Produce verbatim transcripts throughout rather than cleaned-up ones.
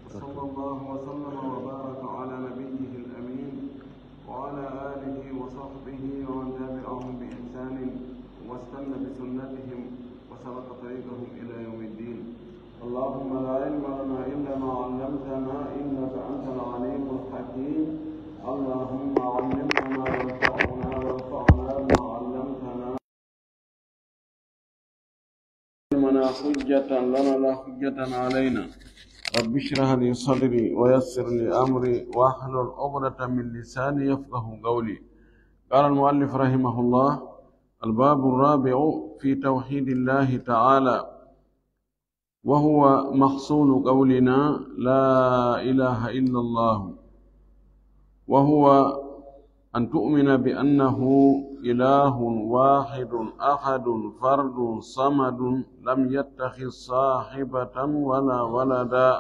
وصلى الله وسلم وبارك على نبيه الأمين وعلى آله وصحبه ومن تبعهم بإحسان واستن بسنتهم وسلك طريقهم إلى يوم الدين. اللهم لا علم لنا إلا ما علمتنا إنك أنت العليم الحكيم. اللهم علمنا ما ينفعنا وانفعنا بما علمتنا. علمنا حجة لنا لا حجة علينا. رب اشرح لي صدري ويسر لي أمري واحلل عقدة من لساني يفقه قولي. قال المؤلف رحمه الله: الباب الرابع في توحيد الله تعالى، وهو محصول قولنا لا إله إلا الله، وهو أن تؤمن بأنه إله واحد أحد فرد صمد لم يتخذ صاحبة ولا ولدا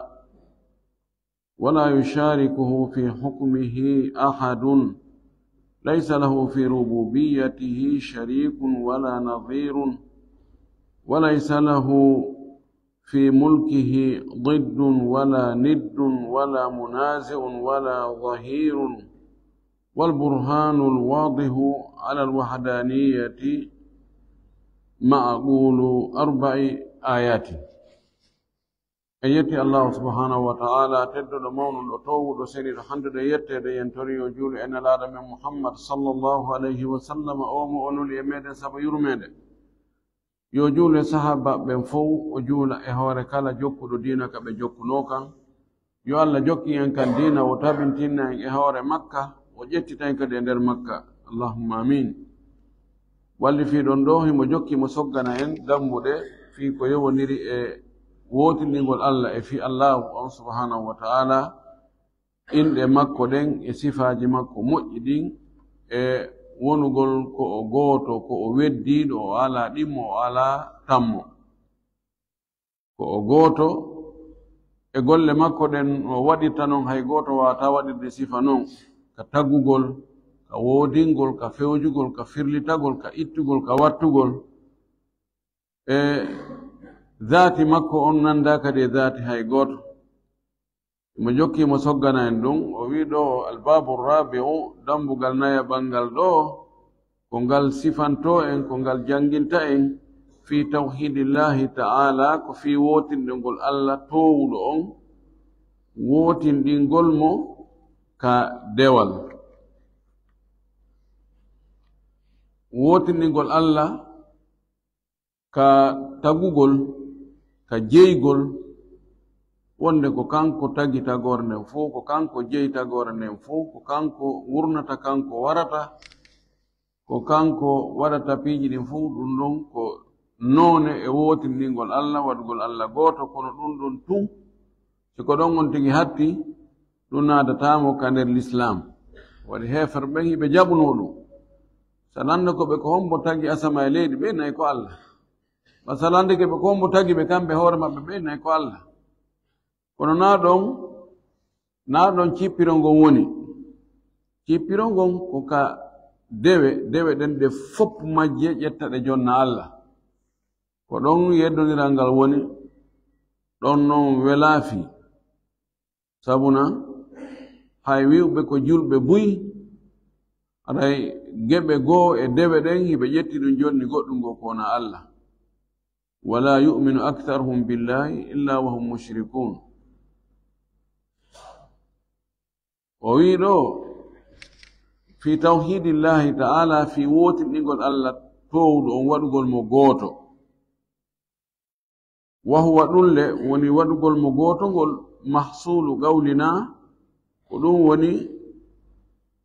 ولا يشاركه في حكمه أحد، ليس له في ربوبيته شريك ولا نظير، وليس له في ملكه ضد ولا ند ولا منازع ولا ظهير، والبرهان الواضح على الوحدانية معقول أربع آيات. En yetti Allahu subhanahu wa ta'ala, tedduɗo, mawnuɗo, toowuɗo, seniiɗo, handuɗo e yetteede. En tori yo juulu e nelaaɗo men Muhammad sallallahu alayhi wa sallam, o mo o nuli e meɗen saabu yurmeende. Yo juulu e sahaabaaɓe ɓen fow, o juula e hoore kala jokkuɗo diina ka ɓe jokkunoo kan. Yo Allah jokkin en kan diina, o tabintinna en e hoore makka, o ƴettita en kadi e nder makka. Allahumma amin. Wallifiiɗon ɗo, himo jokki mo soggana en dambuɗe fii ko yowondiri e wootindingol Allah e fii Allahu on subhanahu wa ta'ala, inɗe makko ɗen e sifaaji makko moƴƴi ɗin, e wonugol ko o gooto, ko o weddiiɗo, o alaa ɗimmo, o alaa tammo. Ko o gooto, e golle makko ɗen o waɗirta non, hay gooto waawataa waɗirde sifa non, ka tagugol, ka woodingol, ka fewjugol, ka firlitagol, ka ittugol, ka wattugol. E zaati makko on nanda kadi e zaati hay gooto. Mo jokki mo soggana en ɗum, o wi ɗo: الباب الرابع, dambugal nayaɓal ngal ɗo, ko ngal sifantoo en, ko ngal jannginta en, في توحيد الله تعالى, ko fii wootindingol Allah toowuɗo on, wootindingol mo ka dewal. Wootindingol Allah ka tagugol, ka jeygol, wonde ko kanko tagi tagoore nden fow, ko kanko jeyi tagoore nden fow, ko kanko wurnata, kanko warata, ko kanko waɗata piiji ɗin fow. Ɗum ɗon ko noone e wootindingol Allah, waɗugol Allah gooto, kono ɗum ɗon tun, si ko ɗon on tigi hatti, ɗum naadataa mo ka nder Lislaam. Waɗi heeferɓe ɓen hiɓe jaɓunoo ɗum. Sa lannda ko ɓe ko hombo tagi asama e leydi, ɓe nay ko Allah. Ba sa lanndike ɓe ko hombo tagi ɓe kamɓe hoore maɓɓe, ɓe nay ko Allah. Kono naa ɗon, naa ɗon cippiro ngon woni. Cippiro ngon ko ka dewe, dewe ɗen ɗe fof majje ƴetta ɗe jonna Allah. Ko ɗon yeddondiral ngal woni, ɗon non welaa fii. Sabuna, hay wi'uɓe ko julɓe buy, haray geɓe goo e dewe ɗen, hiɓe ƴetti ɗum jonni goɗɗum goo ko wonaa Allah. ولا يؤمن أكثرهم بالله إلا وهم مشركون. O wii ɗo, في توحيد الله تعالى, fii wootinɗingol Allah toowuɗo on, waɗugol mo gooto. وهو, ɗum le woni waɗugol mo gooto ngol, محصول قولنا, ko ɗum woni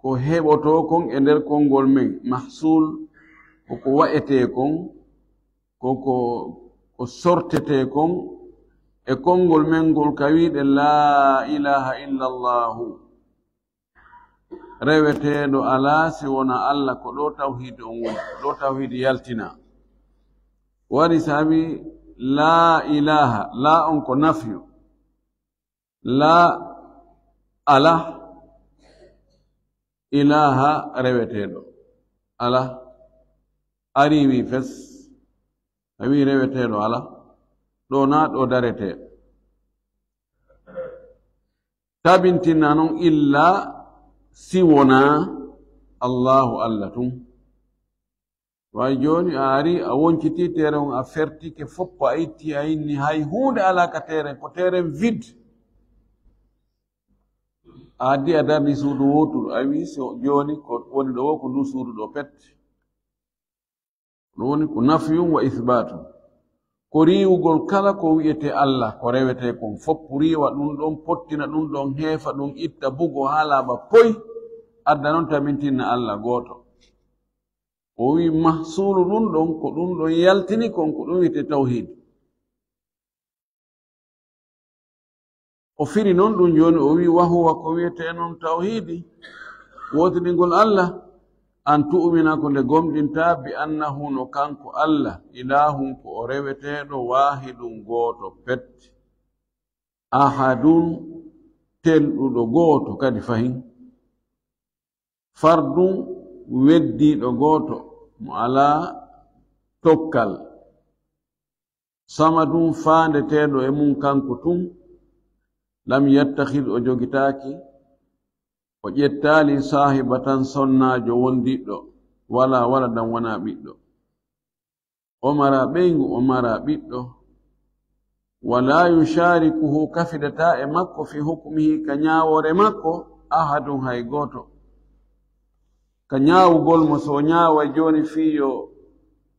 ko heɓotoo kon e nder konngol men. Mahsul ko ko wa'etee kon, ko, ko, ko sortetee kon e konngol men ngol ka wiide, لا إله إلا الله. Reweteeɗo alaa si wonaa Allah, ko ɗo tawhiid on woni, ko ɗo tawhiid yaltinaa. Waɗi saabi لا إله, لا on ko nafyu. لا, alaa, إله, reweteeɗo alaa. Ari wii fes, a wii reweteeɗo alaa. Ɗo naa ɗo daretee. Tabintinna non illa si wonaa Allaahu Alla tun. Way jooni a ari, a wonciti teere on, a fertike foppo, a itti, a inni hay huunde alaa ka teere, ko teere vide. A addi, a darni suudu wootudu, a wi so jooni ko woni ɗo wo ko ndu suudu ɗo pet. Ɗum woni ko nafyun wa ithbaatun. Ko riiwugol kala ko wi'etee Alla, ko rewetee kon fof, riiwa ɗum ɗon, pottina ɗum ɗon, heefa ɗum, itta, bugo haa laaɓa poy, adda non tabintinna Alla gooto. O wi'i mahsuulu ɗum ɗon, ko ɗum ɗon yaltini kon, ko ɗum wi'etee tawhiid. O firi non ɗum jooni, o wi'i, wa huwa, ko wi'etee non tawhiidi, wootiningol Alla, an tu'mina, ko nde gomɗinta, bi annahu, no kanko Alla, ilaahun, ko o reweteeɗo, waahidun, gooto pet, ahadun, telɗuɗo, gooto kadi fahin, fardun, weddiiɗo, gooto, mo alaa tokkal, samadun, faandeteeɗo e mun kanko tun, lam yattakhid, o jogitaaki, o ƴettaali, saahibatan, sonnaajo, wondiɗɗo, wala waladan, wonaa ɓiɗɗo. O maraa ɓeyngu, o maraa ɓiɗɗo. Wala yusharikuhu, kafidataa e makko, fi hukmihi, ka ñaawoore makko, ahadun, hay gooto. Ka ñaawugol mo, so o ñaaway jooni fii yo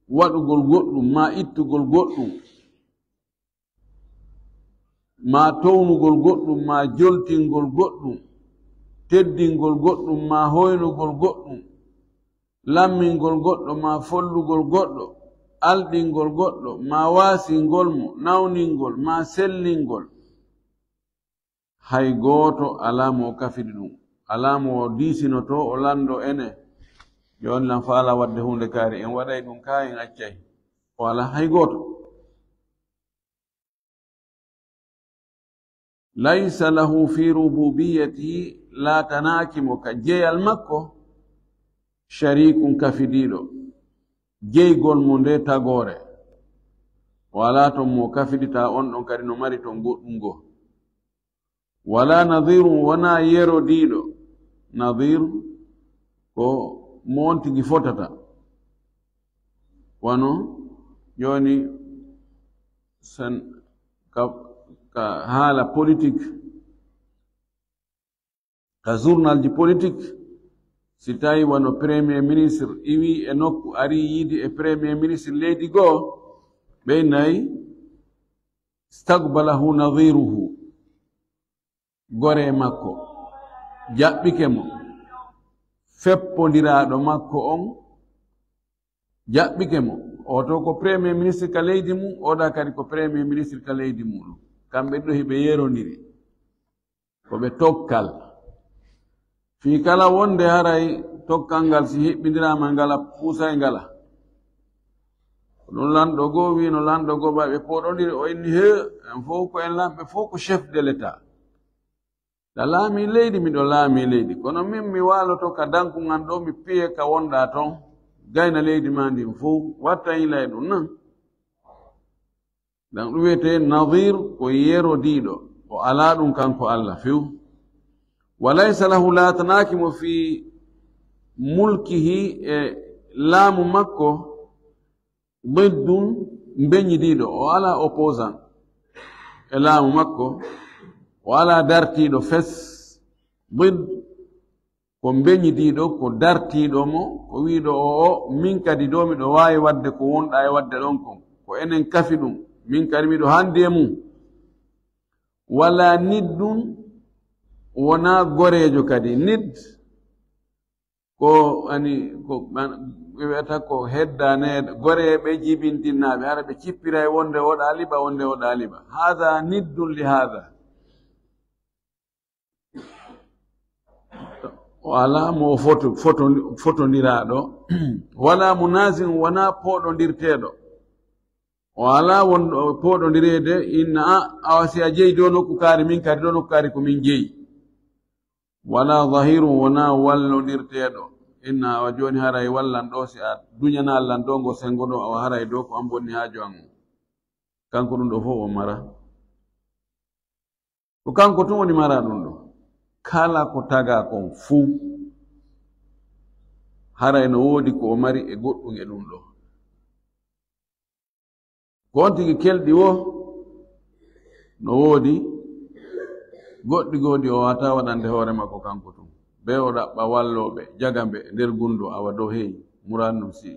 waɗugol goɗɗum, maa ittugol goɗɗum, maa townugol goɗɗum, maa joltingol goɗɗum, teddingol goɗɗum, maa hoynugol goɗɗum, lammingol goɗɗo, maa follugol goɗɗo, alɗingol goɗɗo, maa waasingol mo, nawningol, maa sellingol. Hay gooto alaa mo o kafidi ɗum, alaa mo o diisinotoo, o lanndoo ene, jooni lan faala waɗde huunde kaari, en waɗay ɗum kaa en accay. O alaa hay gooto. Laysa lahu fi rububiyatihi, laatanaaki mo ka jeyal makko, sharikun, kafidiiɗo, jeygol mo nde tagoore. O alaa ton mo kafiditaa, on ɗon kadi no mari ton goɗɗum goo. Wala nadirun, wonaa yerodiiɗo. Nadir ko mo on tigi fotata. Wano jooni sen ka, ka haala politique, ka journalji politique, si tawi wano premier ministre iwi e nokku, ari yiidi e premier ministre leydi goo, ɓey nayi, staqbalahu nadiruhu, goree makko jaɓɓike mo, feppondiraaɗo makko on jaɓɓike mo. Oto ko premier ministre ka leydi mum, oɗa kadi ko premier ministre ka leydi muɗum. Kamɓe ɗiɗo hiɓe yerondiri, ko ɓe tokkal. Fii kala wonde haray tokkal ngal, si hiɓɓindiraama, ngala puusay ngala. Ko ɗum lanɗo goo wiino lanɗo goo, ɓay ɓe pooɗondiri, o inni, he, en fof ko en lan-, ɓe fof ko chef de l'État. Ɗa laami leydi, miɗo laami leydi. Kono min mi waaloto ka danku ngan ɗo, mi piye ka wonɗa ton. Gayna leydi ma ndin fof, watta yila e ɗum nan. Dan ɗum wiyetee nadir, ko yerodiiɗo. O alaa ɗum kanko Alla few. Wa laysa lahu, laatanaaki mo, fi mulkihi, e laamu makko, diddun, mbeñidiiɗo. O alaa opposant e laamu makko. O alaa dartiiɗo fes. Didd ko mbeñidiiɗo, ko dartiiɗo mo, ko wiiɗo o, o, min kadi ɗo miɗo waawi waɗde ko wonɗa e waɗde ɗon kon. Ko enen kafi ɗum. Min kadi miɗo handi e mum. Wala niddun, wonaa goreejo kadi. Nidd ko, ani, ko, ɓe wi'ata ko heddaneeɗo, goreeɓe jibintinnaaɓe, hara ɓe cippiray wonde oɗa liɓa, wonde oɗa liɓa. Haada niddun li haada. O alaa mo o foto-, foto-, fotondiraaɗo, wala munazin, wonaa pooɗondirteeɗo. O alaa wonɗo pooɗondireede, inna, a, awa si a jeyi ɗo nokku kaari, min kadi ɗo nokku kaari ko min jeyi. Wala zahirun, wonaa wallondirteeɗo. Inna, awa jooni haray wallan ɗo, si a duñanaa lan ɗo ngo sengo ɗo, awa haray ɗo ko an bonni haaju an on. Kanko ɗum ɗo fof o mara. Ko kanko tun woni mara ɗum ɗo. Kala ko tagaa kon fuu, haray no woodi ko o mari e goɗɗum e ɗum ɗoo. Ko on tigi kelɗi woo, no woodi goɗɗi goo ɗi o waawataa waɗande hoore makko kanko tun. Bee o ɗaɓɓa wallooɓe, jaga mbe nder gunndoo, awa ɗoo hey, muraadu ndun si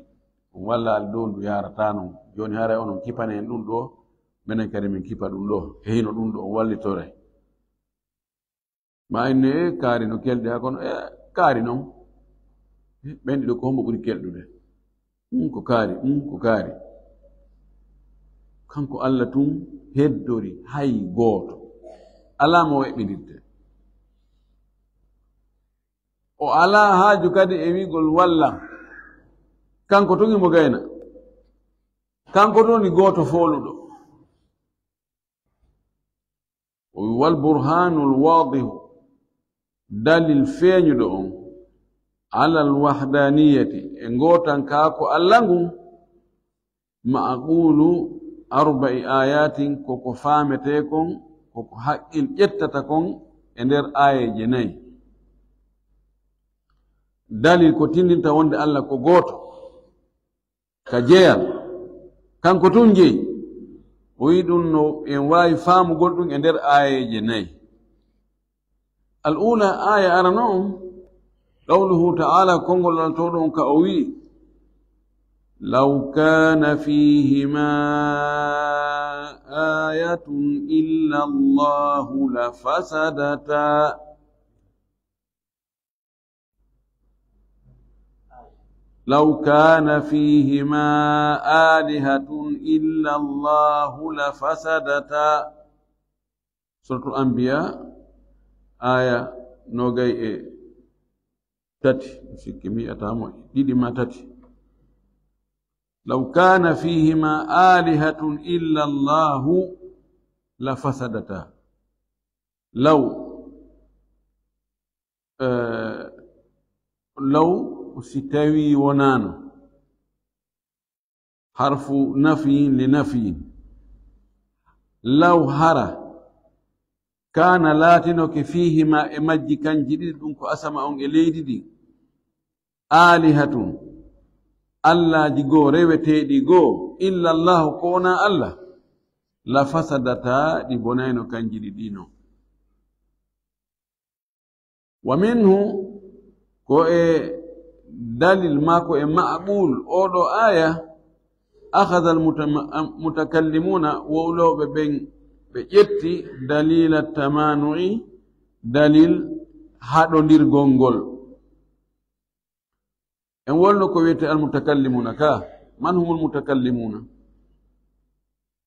on wallaali ɗoo ndu yaarataa non. Jooni haray onon kipane en ɗum ɗoo, menen kadi min kipa ɗum ɗoo. E hino ɗum ɗoo on wallitore. Ma inne, e kaari no kelɗi haa kono, e kaari non. Ɓen ɗiɗo ko hombo ɓuri kelɗude? Ɗum ko kaari, ɗum ko kaari. Kanko Alla tun heddori hay gooto. Alaa mo o eɓɓindirte. O alaa haaju kadi e wi'gol walla. Kanko tun himo gayna. Kanko tun woni gooto fooluɗo. O wi, "Wal burhanul waadihu," dalil feeñuɗo on, "alal wahdaniyati," e ngootankaaku Alla ngun, "ma'qulu arba'i ayatin," ko ko faametee kon, ko ko haqqil ƴettata kon e nder aayeeje nayi. Dalil ko tindinta wonde Alla ko gooto. Ka jeyal, kanko tun jeyi. O wi'i ɗum no en waawi faamugol ɗum e nder aayeeje nayi. Al uula, aaya arano on, qawluhu ta'ala, konngol Alla towɗo on ka o wi'i, "Law kana fihima ayatun illa Allahu la fasadata." "Law kana fihima alihatun illa Allahu la fasadata." Suratul Anbiya, aya nogay e tati, sikki mi yi'ataa mo, ɗiɗi ma tati. "Law kana fihima alihatun illa Allahu la fasadata." Law, eh, law si tawii wonaano, harfu nafyin li nafyin. Law hara, kana laatinoke, fihima, e majji kanji ɗiɗi, ɗum ko asama on e leydi ɗin, alihatun, allaaji goo reweteeɗi goo, illa Allahu, ko wonaa Alla, la fasadata, ɗi bonayno kanji ɗiɗi non. Wa minhu, ko e dalil maa ko e ma'qul oo ɗoo aaya, akhadha al mutama-, mutakallimuna, wowlooɓe ɓen ɓe ƴetti dalila tamanu'i, dalil haɗondirgol ngol. En wonno ko wiyetee almutakallimuna ka. Man humul mutakallimuna?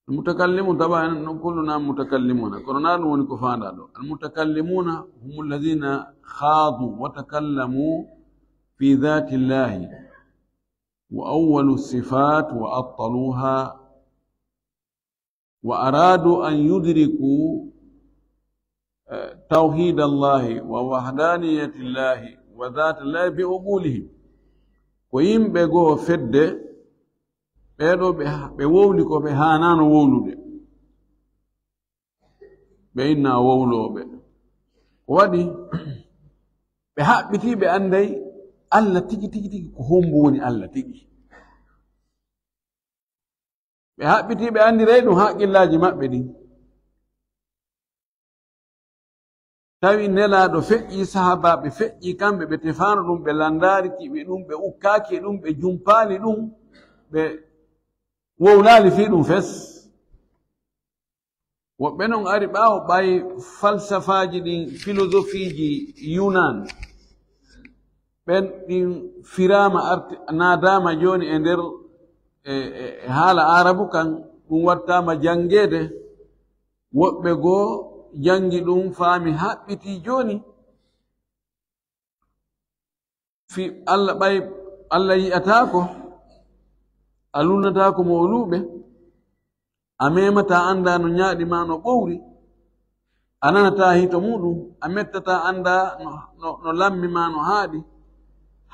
Almutakallimun, taba en non kulluna mutakallimuna. Kono na ɗum woni ko faandaa ɗoo. Almutakallimuna humul ladhina khadu wa takallamu fi dhati Allahi wa awwalu sifat wa attaluha wa aradu an yudriku, eh, tawhid Allahi wa wahdaniyati Allahi wa dhat Allahi bi uqulihim. Ko yimɓe goo fedde, ɓee ɗoo ɓe, ɓe wowli ko ɓe haanaano wowlude. Ɓe inna wowlooɓe. Ko waɗi? Ɓe haɓɓitii ɓe annday Alla tigi, tigi, tigi, ko hombo woni Alla tigi. Ɓe haɓɓitii ɓe anndiray ɗum haqqillaaji maɓɓe ɗin. Tawi Nelaaɗo feƴƴii, sahaabaaɓe feƴƴii, kamɓe ɓe tefaano ɗum, ɓe lanndaali ki ɓe ɗum, ɓe ukkaaki e ɗum, ɓe jumpaali ɗum, ɓe wowlaali fii ɗum fes. Woɓɓe non ari ɓaawo ɓay falsafaaji ɗin, filozofiiji Yunan, ɓen ɗin firaama, arti-, naadaama jooni e nder, e, e, e haala Aarabu kan, ɗum wattaama janngeede. Woɓɓe goo janngi ɗum, faami, haɓɓitii jooni. Fii Alla, ɓay Alla yi'ataako, a lunnataako mo o luuɓe, a memataa anndaa no ñaaɗi maa no ɓowri, a nanataa hito muuɗum, a mettataa anndaa no, no, no lammi maa no haaɗi.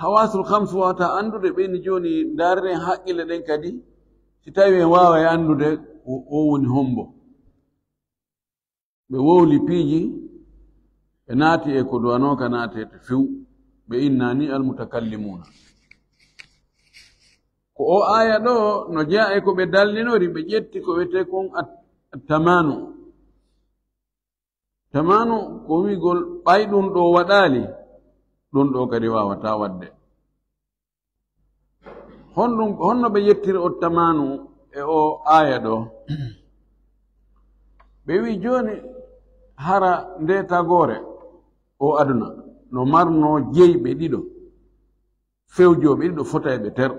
Hawaasul khamsu waawataa anndude, ɓeyni jooni ndaariren haqqille ɗen kadi, si tawii en waaway anndude o, o woni hombo. Ɓe wowli piiji, Ɓe naati e ko duwanooka naatete few, ɓe innaani almutakallimuuna. Ko o aaya ɗo no jeyaa e ko ɓe dallinori, ɓe ƴetti ko wiyetee kon at-, tamaanu. Tamaanu ko wi'ugol ɓay ɗun ɗoo waɗaali, ɗun ɗoo kadi waawataa waɗde. Honɗun, honno ɓe yettiri o tamaanu e o aaya ɗo? Ɓe wi'i jooni hara nde tagoore o aduna no marnoo jeyɓe ɗiɗo, fewjooɓe ɗiɗo fotayɓe ter.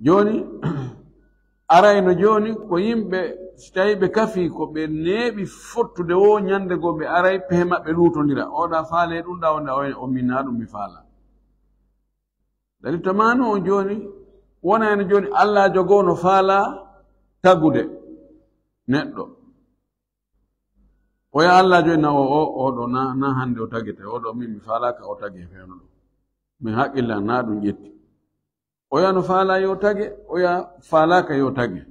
Jooni, arayno jooni ko yimɓe, si tawii ɓe kafii ko ɓe neeɓi fottude woo ñande goo ɓe aray pehe maɓɓe luutondira. Oɗa faale ɗun ɗa, on ɗa, on minna ɗun mi faala. Dali tamaanu on jooni, wonayno jooni Allaajo goo no faala tagude neɗɗo. Oya Allaajo ina o, o, oɗo na, na hande o tagete, oɗo min mi faalaaka o tage fewno ɗo. Min haqqilla na ɗun ƴetti. Oya no faala yo tage, oya faalaaka yo tage.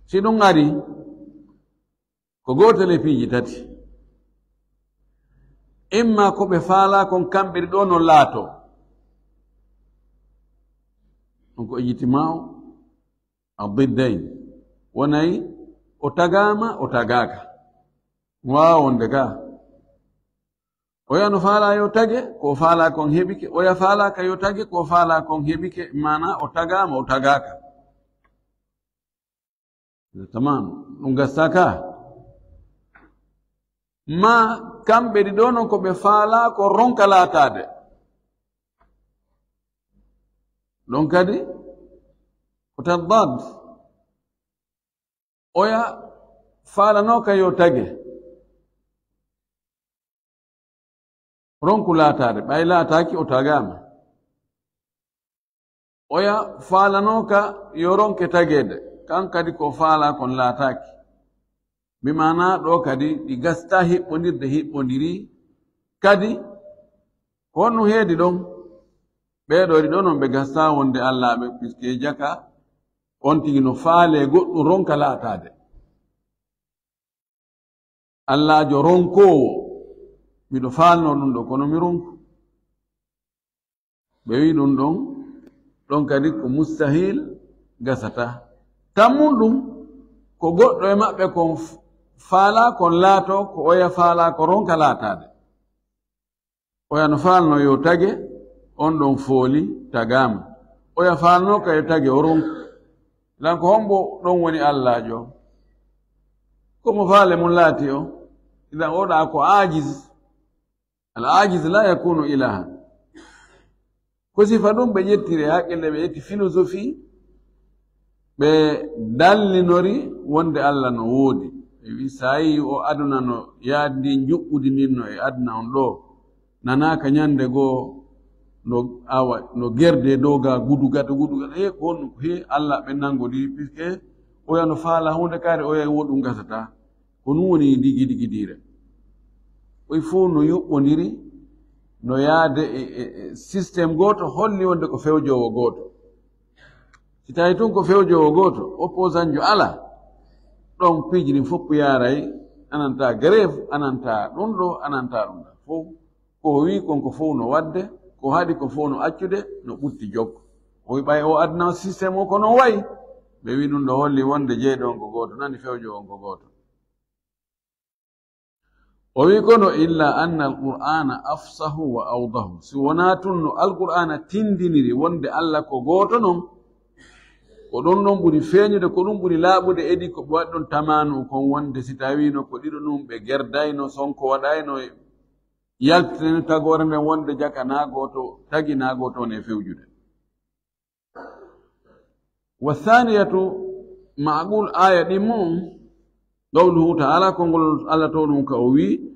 Si ɗun ari, ko gootel e piiji tati. Imma ko ɓe faala kon kamɓe ɗiɗo no laato. Ɗun ko ijtima'u addiddayn. Wonay o tagaama, o tagaaka. Waawa wonde ka. Oya no faala yo tage, ko o faala kon heɓike. Oya faalaaka yo tage, ko o faala kon heɓike. Maana o tagaama, o tagaaka. Tamam, ɗun gasataa ka. Ma kamɓe ɗiɗo non ko ɓe faala ko ronka laataade. Ɗon kadi ko tadad. Oya faalanooka yo tage. Ronku laataade, ɓay laataaki o tagaama. Oya faalanooka yo ronke tageede, kan kadi ko faalaa kon laataaki. Bi maanaa ɗoo kadi ɗi gastaa hiɓɓondirde hiɓɓondiri. Kadi, ko honɗun heedi ɗon? Ɓee ɗoo ɗiɗo non ɓe gastaa wonde Allaaɓe, puisque jaka on tigi no faalee goɗɗun ronka laataade. Allaajo ronkoowo, miɗo faalnoo ɗun ɗoo, kono mi ronku. Ɓe wi'i ɗun ɗon, ɗon kadi ko mustahil, gasataa. Tammun ɗun, ko goɗɗo e maɓɓe kon f-, faalaa kon laatoo, ko oya faalaa ko ronka laataade. Oya no faalnoo yo tage, on ɗon fooli, tagaama. Oya faalnooka yo tage, o ronku. Idan ko hombo ɗon woni Allaajo? Ko mo faale mun laati o. Idan oɗa ko aajiz. Al aajiz la yakunu ilahan. Ko sifa ɗun ɓe ƴettiri e haqqille, ɓe ƴetti philosophie, ɓe dallinori wonde Alla no woodi. Ɓe wi'i, si a yi'i o aduna no yaadi ndi njuɓɓudi ndin no e aduna on ɗoo, nanaaka ñande goo no awa, no gerde dow ga gudu gata, gudu gata. He, ko honɗun? He, Alla ɓe nangodiri, puisque oya no faala huunde kaari, oya wo ɗun gasataa. Ko ɗun woni digi digi diire. Ɗi fow no yuɓɓondiri, no yaade e, e, e système gooto, holli wonde ko fewjoowo gooto. Si tawii tun ko fewjoowo gooto, opposant jo alaa, ɗon piiji ɗin fow yaaray, anantaa grève, anantaa ɗun ɗoo, anantaa ɗun ɗoo. Fow ko o wi'i kon ko fow no waɗde, ko haɗi kon fow no accude, no ɓutti jokko. O wi'i ɓay o aduna système o ko non wa'i, ɓe wi'i ɗun ɗoo holli wonde jeyɗo on ko gooto, nani fewjoowo on ko gooto. O wi'i kono illa anna al-Qur'ana afsahu wa awdahu. Si wonaa tun no Al-Qur'aana tindiniri wonde Alla ko gooto non, ko ɗun ɗon ɓuri feeñude, ko ɗun ɓuri laaɓude edi ko ɓe waɗi ɗon tamaanu kon wonde si tawii no ko ɗiɗo ɗun ɓe gerdayno, sonko waɗayno, yaltinani tagoore nden wonde jaka naa gooto, tagi naa gooto on e fewjude. Wa thaniyatu, maagul aaya ɗin mun, qawluhu ta'ala, konngol Alla to ɗun ka o wi'i,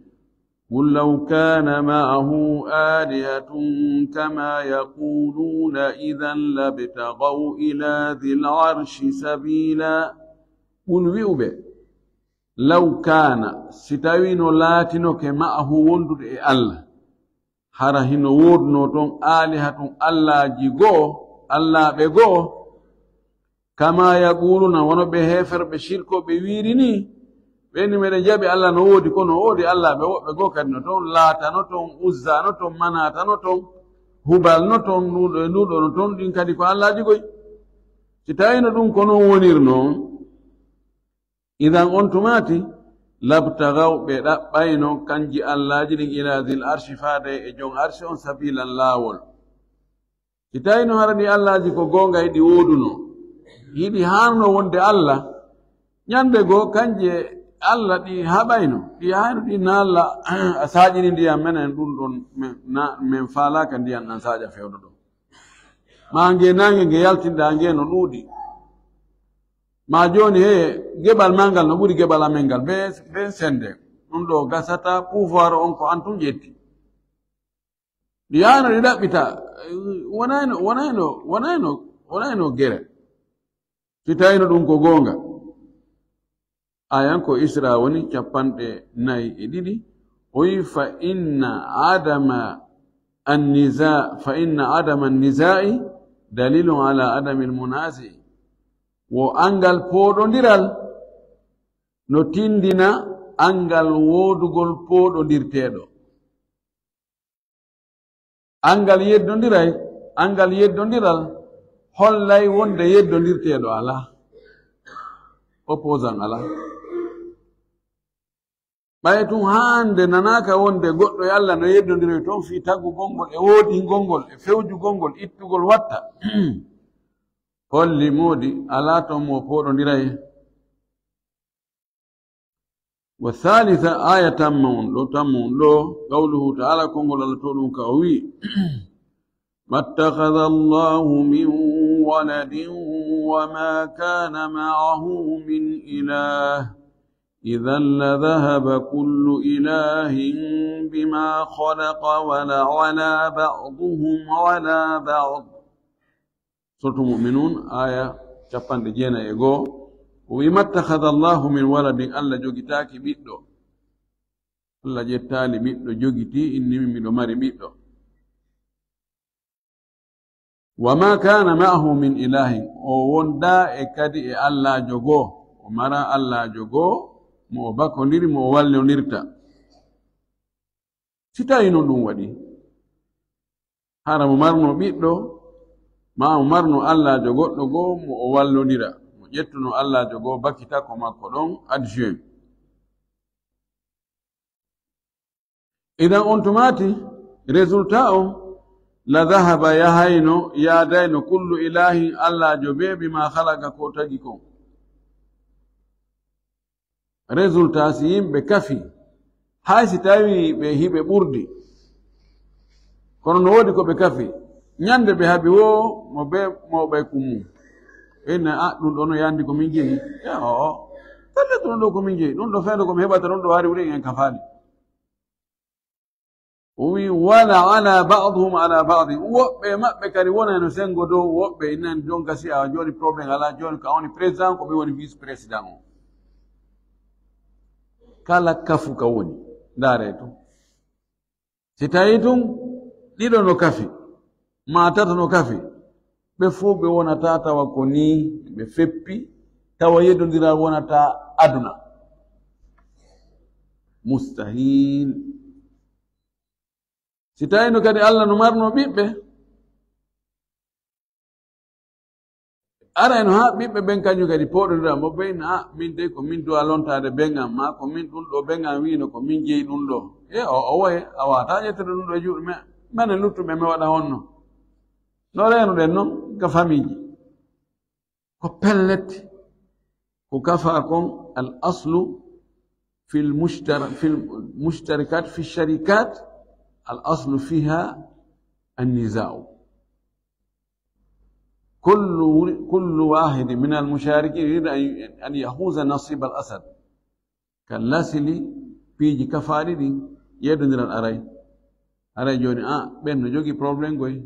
"Qul law kana ma'ahu alihatun kama yaquluna idhan labtaghaw ila dhil arshi sabila." Qul, wi'u ɓe, law kana, si tawii no laatinoke, ma'ahu, wondude e Alla, hara hino woodunoo ton aalihatun, allaaji goo, allaaɓe goo, kama yaquluna, wano ɓe heeferɓe shirkooɓe wi'iri nii, Ɓe inni meɗen jaɓi Allah no woodi, kono woodi Allah ɓe woɓɓe goo kadi no toon, Laata no toon, Uzza no toon, Manaata no toon, Hubal no toon, nduɗo e nduɗo no toon, ɗin kadi ko allaaji goy. Si tawino ɗum ko non wonirno, idan on tumaati, labtagaw, ɓe ɗaɓɓayno kanji allaaji ɗin, ila zil arshi, faade e jon arshi on, sabilan, laawol. Si tawino hara ɗi allaaji ko goonga, hiɗi wooduno, hiɗi haanno wonde Allah, ñande goo kanji e Allah ɗi haɓayno, ɗi hayno ɗi naalla, a saaƴini ndiyan menen ɗum ɗon, men, na, men faalaaka ndiyan ɗan saaƴa fewdo ɗon. Ma nge naange nge yaltinda nge no ɗuuɗi. Ma jooni he geɓal maa ngal no ɓuri geɓal amen ngal, be, be sende. Ɗum ɗo gasata pouvoir on ko an tun ƴetti. Ɗi yaano ɗi ɗaɓɓita, wonayno, wonayno, wonayno, wonayno gere. Si tawino ɗum ko goonga. Ayan ko Isra woni, capanɗe nayi e ɗiɗi. O wi, "Fa inna adama annisa-, fa inna adama annisai dalilun ala adamil munasi." Wo angal pooɗondiral no tindina angal woodugol pooɗondirteeɗo. Angal yeddondiray, angal yeddondiral hollay wonde yeddondirteeɗo alaa, opposant alaa. Ɓay tun hande nanaaka wonde goɗɗo e Allah no yeddondiroy toon fii taggugol ngol e woodingol ngol e fewjugol ngol, ittugol watta. Holli moodi alaa toon mo pooɗondiray. Wa thalitha, aya tamma on ɗo, tamma on ɗo, qawluhu ta'ala, konngol Allah to ɗum ka o wi, "Ma ittakhadha Allahu min waladin wa ma kana ma'ahu min ilah, idhan la dhahaba kullu ilahin bima khalaqa wa la ala ba'duhum ala ba'd." Suratu Mu'minun, aya capanɗe jeenayi e goo. O wi, "Ma ittakhadha Allahu min waladin", Allah jogitaaki ɓiɗɗo. Allah ƴettaali ɓiɗɗo, jogitii, inni, "Miɗo mari ɓiɗɗo." "Wa ma kana ma'ahu min ilahin", o wondaa e kadi e Allaajo goo, o mara Allaajo goo mo o bakondiri, mo o wallondirta. Si tawi non ɗum waɗi, hara mo marno ɓiɗɗo, ma mo marno Allaajo goɗɗo goo mo o wallondira, mo ƴettuno Allaajo goo bakita ko makko ɗon adjoint. Idan on tumaati, résultat on, la dhahaba, yahayno, yaadayno, kullu ilahin, Allaajo bee, bima khalaqa, ko tagi kon. Résultat, si yimɓe kafi, hay si tawi ɓe hiɓe ɓurdi, kono no woodi ko ɓe kafi, ñande ɓe haɓi wo mo be mawɓe kummu. Ɓe inna, "A, ɗum ɗo no yandi ko min jeyi." Ya, o, o. Pellet ɗum ɗo ko min jeyi. Ɗum ɗo fendo ko mi heɓata ɗum ɗo hari wuri en kafaani. O wi, "Wala ala ba'dhum ala ba'd." Woɓɓe maɓɓe kadi wona no sengo dow woɓɓe, inan jonka si a jooni problème ala, jooni ka woni président, ko mi woni vice président o. Kala kafu ka woni, ndaare tun. Si tawi tun ɗiɗo no kafi, ma tato no kafi, ɓe fow ɓe wonata tawa ko nii ɓe feppi, tawa yeddondiral wonata aduna. Mustahil. Si tawino kadi Allah no marno ɓiɓɓe, arayno haa ɓiɓɓe ɓen kañum kadi pooɗondira mo ɓe, na, "A, min dey ko min duwa lontaade ɓen am, ma ko min ɗum ɗo ɓen am wiino ko min jeyi ɗum ɗo." E o, o woye, a waawataa ƴettude ɗum ɗo e juuɗe men, menen luttuɓe mi waɗa honno? No reenuɗen non ka famiiji. Ko pellet, ko kafaa kon, al aslu fil mushtar-, fil mushtarikat, fi sharikat, al aslu fiha an nizau. Kullu, kullu wahidin min al musharikin yuridu an, an yahuza nasib al asad. Ka lasili piiji kafaaɗi ɗin, yeddondiral aray. Aray jooni, a, ɓen no jogii problème goy.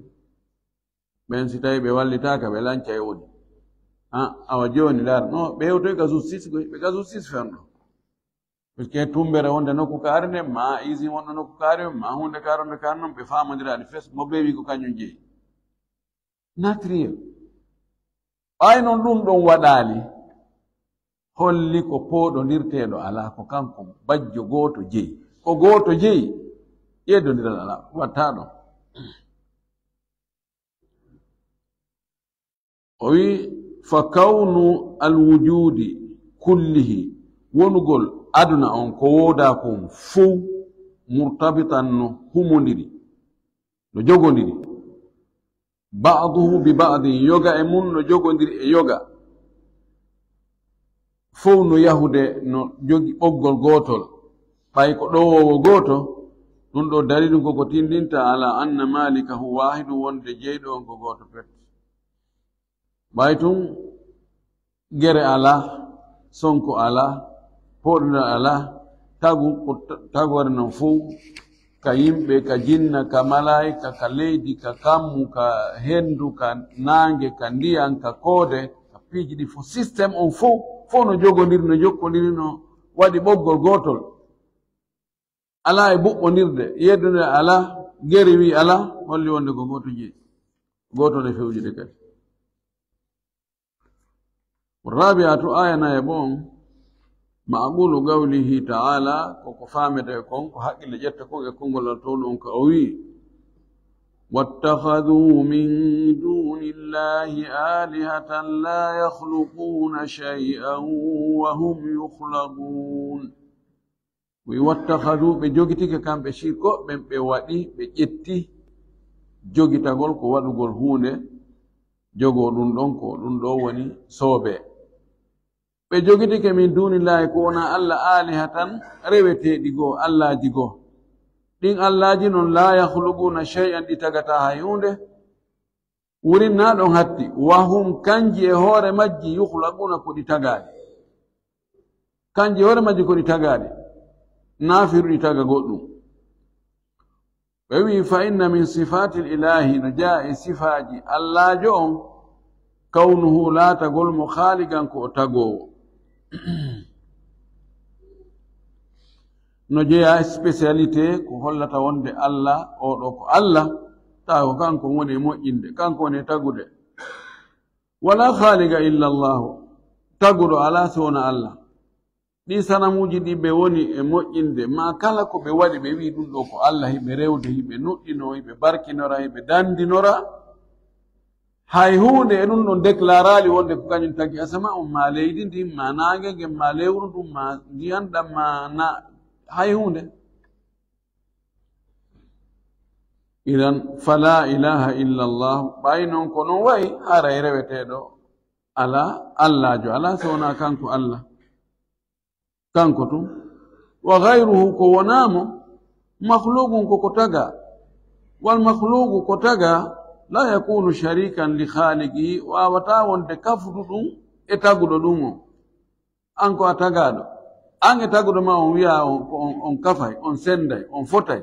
Ɓen si tawi ɓe wallitaaka, ɓe lancay woni. A, awa jooni, ndaar, no, ɓe hewtoy ka justice goy, ɓe ka justice fenɗo. Parce que tumbere wonde nokku kaari nde, ma usine wonno nokku kaari, ma hunde kaari wonde kaari non, ɓe faamondiraali fes, mo ɓe wi ko kañum jeyi. Natriel. Ɓay non ɗum ɗon waɗaali. holli ko pooɗondirteeɗo alaa, ko kanko bajjo gooto jeyi. Ko gooto jeyi, yeddondiral alaa, waɗtaa ɗon. O wi, "Fa kawnu alwujuudi kullihi," wonugol aduna on ko woodaa kon fow, "murtabitan," no humondiri, no jogondiri, "ba'duhu bi ba'din," yoga e mun no jogondiri e yoga, fow no yahude no jogi ɓoggol gootol, ɓay ko ɗowoowo gooto, ɗun ɗoo dalilun ko ko tindinta ala anna malikahu waahidun, wonde jeyɗo on ko gooto pet. Ɓay tun gere alaa, sonko alaa, pooɗondiral alaa, tagu ko ta-, tagore non fow, ka yimɓe, ka jinna, ka malaayika, ka leydi, ka kammu, ka hendu, ka naange, ka ndiyan, ka koode, ka piiji ɗi fow, système on fow, fow no jogondiri, no jokkondiri, no waɗi ɓoggol gootol. Alaa e buɓɓondirde, yeddunde alaa, gere wi alaa, holli wonde ko gooto jeyi. Gooto e fewjude kadi. Rabi'atu, aya nayaɓo on, ma'qulu qawlihi ta'ala, ko ko faamete kon, ko haqqille ƴetta kon e konngol Alla towɗo on ka o wi, "Wattakhadhu min dunillahi alihatan la yakhluquna shay'an wa hum yukhlaqun." Wi, "Wattakhadhu," ɓe jogitike kamɓe shirko ɓen, ɓe waɗi, ɓe ƴetti jogitagol ko waɗugol huunde, jogoo ɗun ɗon, ko ɗun ɗoo woni soobee. Ɓe jogitike min dunillahi, ko wonaa Alla, alihatan, reweteeɗi goo, allaaji goo. Ɗin allaaji non, la yakhluquna shay'an, ɗi tagataa hay huunde. Wurin naa ɗon hatti, wa hum, kanji e hoore majji, yukhlaquna, ko ɗi tagaaɗi. Kanji e hoore majji ko ɗi tagaaɗi, naa firu ɗi taga goɗɗun. Ɓe wi'i, "Fa inna min sifatil ilahi," no jeyaa e sifaaji Allaajo on, "kawnuhu," laatagol mo, "khaaliqan," ko o tagoowo. No jeyaa spécialité ko hollata wonde Alla, oo ɗoo ko Alla, tawa ko kanko woni e moƴƴinde, kanko woni e tagude. "Wala khaliqa illa Allahu," taguɗo alaa si wonaa Alla. Ɗii sanamuuji ɗi ɓe woni e moƴƴinde, maa kala ko ɓe waɗi, ɓe wi'i ɗun ɗoo ko Alla, hiɓe rewde, hiɓe nuɗɗinoo, hiɓe barkinora, hiɓe dandinora. Hay huunde e ɗun ɗon deklaraali wonde ko kañun tagi asama on, maa leydi ndin, maa naange ngen, maa lewru ndun, maa ndiyan ɗan, maa na-, hay huunde. Idan, fala ilaha illa Allah, ɓay non ko non wa'i, haray reweteeɗo alaa, Allaajo alaa, si wonaa kanko Alla. Kanko tun. Wa ghayruhu, ko wonaa mo, makhluqun, ko ko tagaa. Wal makhluqu, ko tagaa, la yakunu sharikan li khaliqihi, waawataa wonde kafuɗo ɗun e taguɗo ɗun on. An ko a tagaaɗo. An e taguɗo ma on wi'aa on, ko on, on kafay, on senday, on fotay,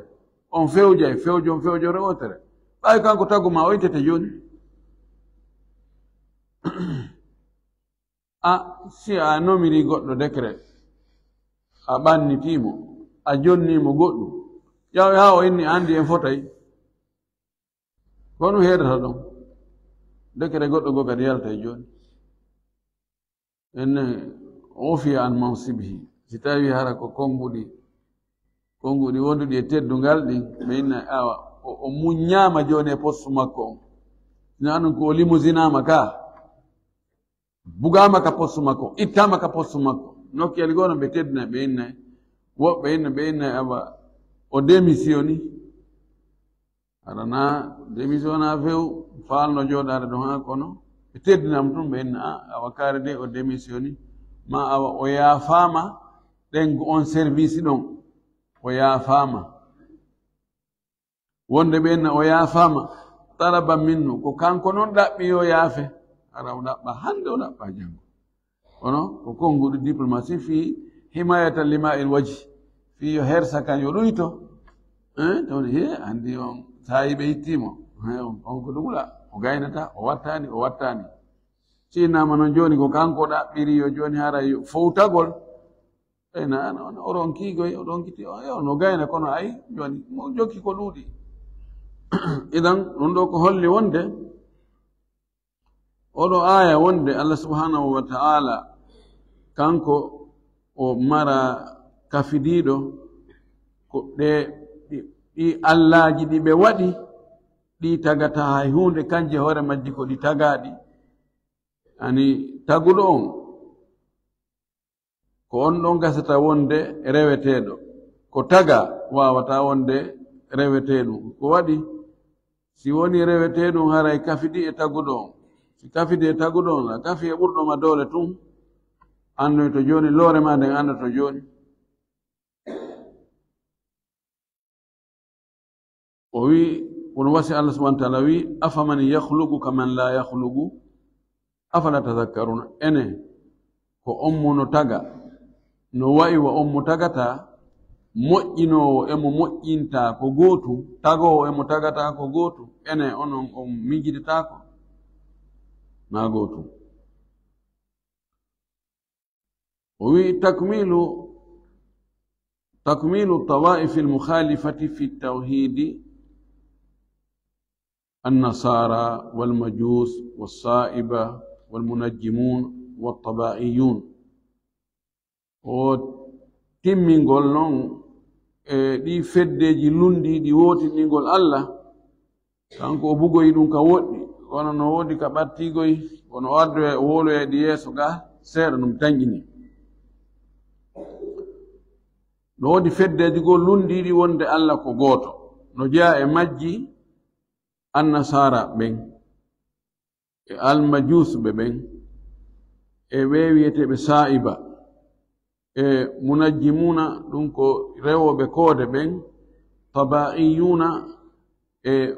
on fewjay, fewjon fewjore wootere. Ɓay kanko tagu ma o ittete jooni. A, si a nomiri goɗɗo décret, a ɓannitii mo, a jonnii mo goɗɗum, yaw haa o inni anndi en fotay. Ko ɗum heedata ɗon. Décret goɗɗo goo kadi yalta e jooni. En ufiya an mansibihi. Si tawi hara ko konnguɗi, konnguɗi wonduɗi e teddungal ɗin, ɓe inna, awa, o, o muññaama jooni e postu makko on. Sina anun ko o limusinaama ka, bugaama ka postu makko, ittaama ka postu makko. Nokkeli goo no ɓe teddina, ɓe inna, woɓɓe inna, ɓe inna, awa, o démissioni. Aɗa na démissiona few, faalno jooɗaade ɗon haa kono. Ɓe teddinam tun, ɓe inna, a, awa kaari de o démissioni, ma awa o yaafaama, ɗen ko on service ɗon, o yaafaama. Wonde ɓe inna o yaafaama, talaba minnu, ko kanko non ɗaɓɓi yo yaafe. Hara o ɗaɓɓa hannde, o ɗaɓɓa janngo. Kono ko konnguɗi diplomatie fii himayata lima'il waji, fii yo hersa kan yo ɗuyto. Eh, tawde, he, anndi on saa'i ɓe ittii mo. He, on, on ko ɗum wula, o gaynata, o wattaani, o wattaani. Si innama non jooni ko kanko ɗaɓɓiri yo jooni hara yo fowtagol. Ɓe na, o, o ronkii goy, o ronkiti, o, yo, no gayna kono ay, jooni mo jokki ko ɗuuɗi. Idan, ɗum ɗo ko holli wonde, oɗo aaya wonde Allah subhanahu wa ta'ala Kanko o mara kafidiiɗo ko ɗe ɗi, ɗi allaaji ɗi ɓe waɗi, ɗi tagata hay huunde, kanje hoore majji ko ɗi tagaaɗi. Ani taguɗo on, ko on ɗon gasata wonde reweteeɗo. Ko taga waawata wonde reweteeɗum. Ko waɗi, si woni reweteeɗum, haray kafidi e taguɗo on. Si kafidi e taguɗo on, a kafi e ɓurɗo ma doole tun, annoy to jooni, loore ma nden annoto jooni. O wi, kono wasi Allah subhanahu wa ta'ala wi, "Afaman yakhluqu kaman la yakhluqu, afala tadhakkaruna?" Ene, ko on mo no taga, no wa'i wa on mo tagata, moƴƴinoowo e mo moƴƴinta ko gootu, tagoowo e mo tagata ko gootu, ene, onon on miijidataako? Na gootu. O wi, "Takmilu, takmilu tawaifi al-mukhalifati fi tawhidi, annasara wal majus was sa'iba wal munajjimun wat tabaiyun." O timmingol non e ɗi feddeji lundiɗi wotindingol Allah. Kanko o bugoyi ɗum ka woɗɗi, kono no woodi ka ɓattigoyi, kono o addoya, o wowloya ɗi yeeso ga seeɗa, ɗum tanƴini. No woodi feddeji goo lundiiɗi wonde Allah ko gooto. No jeyaa e majji annasara ɓen, e almajuusɓe ɓen, e ɓe wiyeteeɓe saa'iba, e munajjimuna, ɗum ko rewooɓe koode ɓen, tabaa'iyuna, e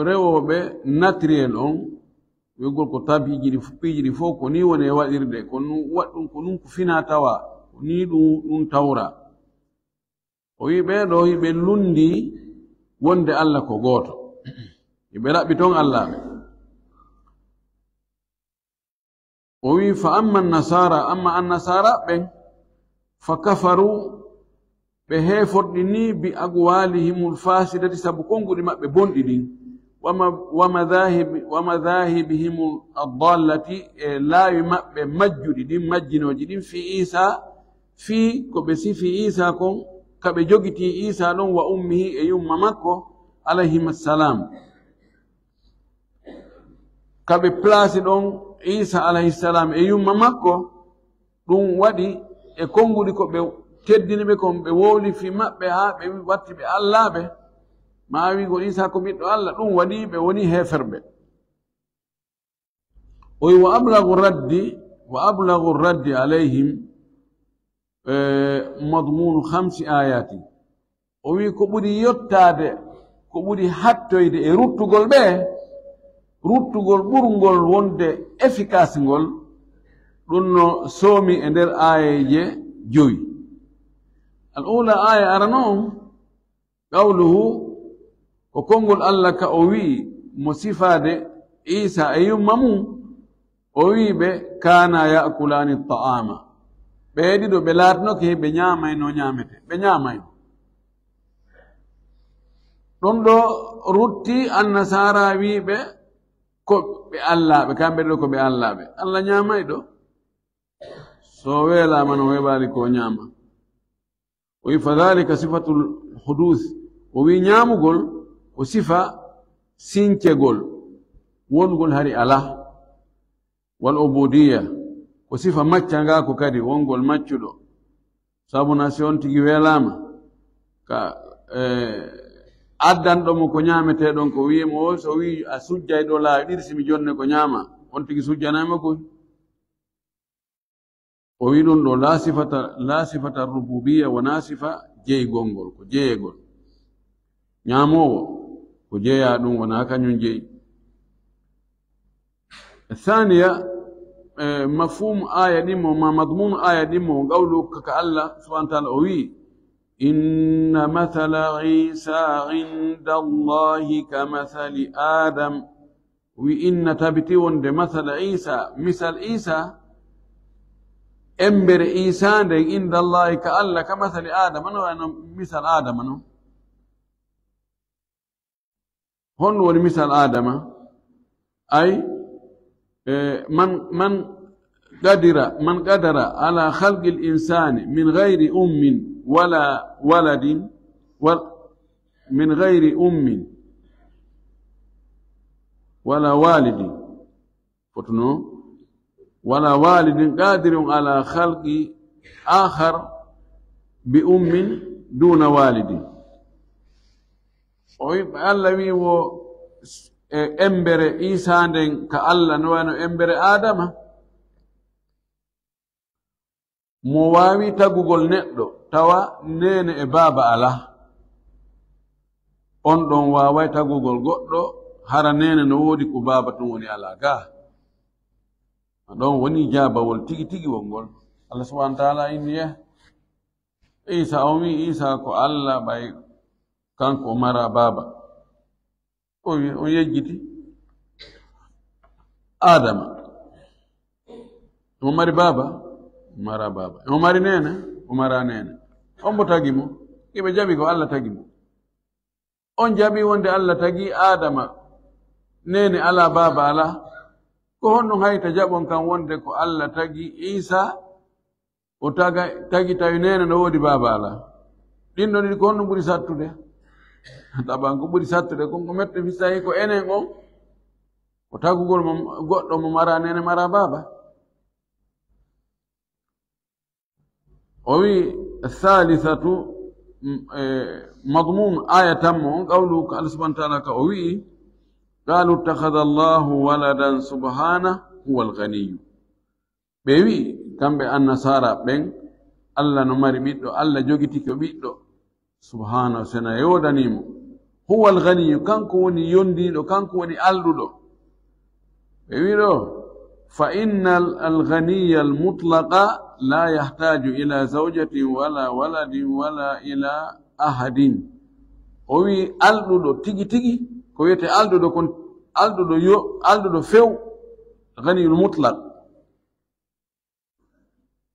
rewooɓe natiriyel on, wi'ugol ko tabiiji ɗi, piiji ɗi fof ko nii woni e waɗirde, ko nu-, waɗ-, ɗum ko nun ko finaa tawaa, ko nii ɗum, ɗum tawraa. O wi'i ɓee ɗoo hiɓe lunndii wonde Alla ko gooto. Hiɓe raɓɓi toon Alla ɓe. O wi'i, "Fa amma nasaara, amma annasaara ɓen, fa kafaru, ɓe heeforɗini bi agwalihimul fasidati, sabu konnguɗi maɓɓe bonɗi ɗin, wa ma-, wa madhahibi-, wa madhahibihimul adallati, e laawi maɓɓe majjuɗi ɗin, majjinooji ɗin, fi Isa, fii ko ɓe sifi Isa kon, ka ɓe jogitii Isa ɗon, wa ummihi, e yumma makko, alayhimassalam." Ka ɓe plaasi ɗon Iisa alayhissalam e yumma makko, ɗum waɗi e konnguɗi ko ɓe teddini ɓe kon, ɓe wowli fii maɓɓe haa ɓe watti ɓe allaaɓe, maa wi'ugol Iisa ko ɓiɗɗo Alla, ɗum waɗi ɓe woni heeferɓe. O wi, "Wa ablagu raddi, wa ablagu raddi alayhim, eh, madmunu khamsi ayati." O wi'i ko ɓuri yottaade, ko ɓuri hattoyde e ruttugol ɓe, ruttugol ɓurngol wonde efficace ngol, ɗum no soomi e nder aayeeje jowi. Al ula, aaya arano on, qawluhu, ko konngol Alla ka o wi'i mo sifaade Iisa e yumma mum, o wi'i ɓe, "Kana ya'kulani ta'ama." Ɓe ɗiɗo ɓe laatinoke ɓe ñaamayno ñaamete. Ɓe ñaamayno. Ɗum ɗo rutti annasaara wi'i ɓe ko ɓe allaaɓe, kamɓe ɗo ko ɓe allaaɓe. Alla ñaamayɗo? So weelaama no weeɓaali ko ñaama. O wi, "Fa dhalika sifatul huduth." O wi, ñaamugol ko sifa sincegol, wongol hari alaa. Wal ubudiyya, ko sifa maccangaaku kadi, wongol maccuɗo. Sabu na si on tigi weelaama, ka, eh, addanɗo mo ko ñaametee ɗon, ko wi'i mo, "O, so wi'i a sujjay ɗo laawi ɗiɗi, si mi jonne ko ñaama," on tigi sujjanay mo koy. O wi ɗum ɗo, la sifata, la sifata rububiyya, wona sifa jeygol ngol, ko jeyegol. Ñaamoowo, ko jeyaa ɗum, wona kañum jeyi. Thaniya, eh, mafhum aya ɗimmo, ma madmun aya ɗimmo, qawlu ka, ka Allah subhanahu wa ta'ala o wi, "Inna mathala Isa inda Allahi ka mathali Adam." Wi inna tabiti wonde masala Isa, misal Isa, embere Isa nden inda Allahi ka Allah ka masali Adama no, wano misal Adama non. Honno woni misal Adama? Ay, eh, man, man قدر، من قدر على خلق الإنسان من غير أم ولا ولد، وال-، من غير أم ولا والد. Fotuno, ولا والد قادر على خلق آخر بأم دون والد. O wi, Allah wi wo e embere Isa nden ka Allah no wano embere Adama. Mo waawi tagugol neɗɗo, tawa neene e baaba alaa. On ɗon waaway tagugol goɗɗo, hara neene no woodi ko baaba tun woni alaa gaa. Ɗon woni jaabawol tigi tigi wongol. Allah subhanahu wa ta'ala inni, eh, Isa, on wi Isa ko Allah ɓay kanko o mara baaba. O wi, o yejjiti Adama. Omo mari baaba? O mara baaba. Omo mari neene? O mara neene. On mbo tagi mo? Iɓe jaɓi ko Allah tagi mo. On jaɓi wonde Allah tagi Adama. Neene alaa, baaba alaa. Ko honɗum hayta jaɓon kan wonde ko Allah tagi Isa? O taga, tagi tawi neene no woodi baaba alaa. Ɗin ɗon ɗiɗi ko honɗum ɓuri sattude? Taban ko ɓuri sattude kon ko mette fi tawi ko enen on, ko tagugol mo goɗɗo mo mara neene mara baaba. O wi, thalithatu, m-, e, madmun aya tammo on, qawlu ka Allah subhanahu wa ta'ala ka o wi, قالوا اتخذ الله ولدا سبحانه هو الغني. Ɓe wi'i, kamɓe Annasaara ɓen, Allah no mari ɓiɗɗo, Allah jogitike ɓiɗɗo. Subhaanahu, sena yoodanii mo. Huwal ganiyyu, kanko woni yondiiɗo, kanko woni alɗuɗo. Ɓe wi'i ɗo, fa innal, al ganiyyal mutlaqa laa yahtaaju ilaa zawjatin walaa waladin walaa ilaa ahadin. O wi'i alɗuɗo tigi tigi, ko wi'etee alɗuɗo kon, alɗuɗo yo, alɗuɗo few, ganiyyul mutlaq.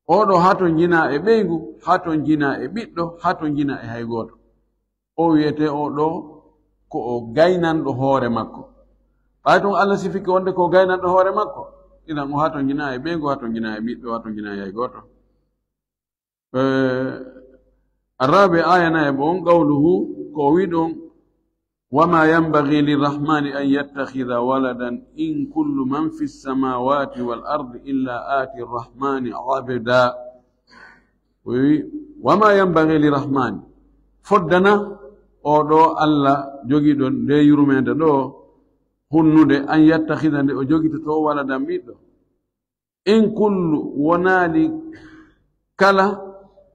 Oɗo hatonjinaa e ɓeyngu, hatonjinaa e ɓiɗɗo, hatonjinaa e hay gooto. O wi'etee oɗo ko o gaynanɗo hoore makko. Ɓay tun Allah sifike wonde ko o gaynanɗo hoore makko, inan o hatonjinaa e ɓeyngu, hatonjinaa e ɓiɗɗo, hatonjinaa e hay gooto. Eh, Arrabi aya nayaɓo on, qawluhu, ko o wi'i ɗon, وما ينبغي للرحمن أن يتخذ ولدا إن كل من في السماوات والأرض إلا آتي الرحمن عبدا. Wi, وما ينبغي للرحمن. Foddana oɗo Allah jogiɗo nde yurmeende ɗo hunnude, أن يتخذ, nde o jogitoto, ولدا, ɓiɗɗo. In kullu, wonaali kala,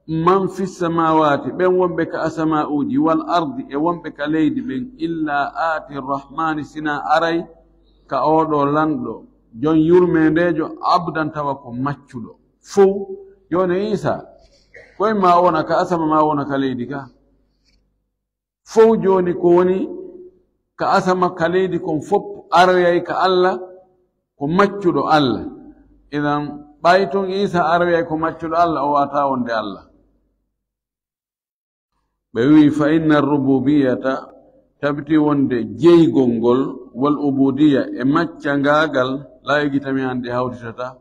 man fi samaawaati, ɓen wonɓe ka asama'uuji, wal ardi, e wonɓe ka leydi ɓen, illa aati rahmaani, sinaa aray ka oɗo lanɗo, jon yurmeendeejo, abdan, tawa ko maccuɗo. Fow, jooni Iisa, koye ma wona ka asama, ma wona ka leydi ka. Fow jooni ko woni ka asama, ka leydi kon fop aroyay ka Allah, ko maccuɗo Allah. Idan, ɓay tun Iisa aroyay ko maccuɗo Allah, o wata wonde Allah. Ɓe wi'i, fa inna rububiyata, tabiti wonde jeygol ngol, wal ubudiya, e maccangaagal, la yejjitami hande hawtitata.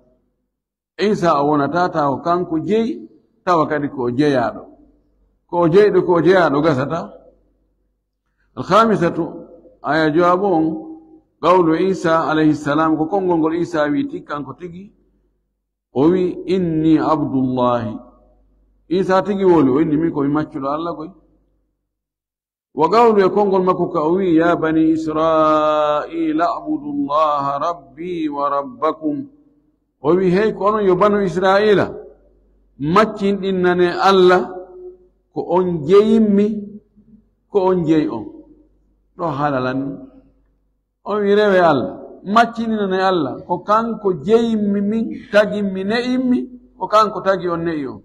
Iisa o wonata tawa ko kanko jeyi, tawa kadi ko o jeyaaɗo. Ko o jeyɗo, ko o jeyaaɗo gasata. Alkhamisatu, aya jowaaɓo on, qawlu Iisa alayhi salam, ko konngol ngol Iisa wi'i tigi kanko tigi, o wi'i, inni abdullahi. Iisa tigi woli, o inni, min ko mi maccuɗo Allah koy. Wa qawlu, e konngol makko ka o wi'i, ya bani Israila, abudu Allaha rabbi wa rabbakum. O wi'i, hey, ko onon yo banu Israila, maccinɗinnane Allah, ko on jeyimmi, ko on jeyi on. Ɗo haala lan. On wi'i, rewe Allah, maccinɗinnane Allah, ko kanko jeyimmi min, tagimmi, ne'immi, ko kanko tagi on, ne'i on.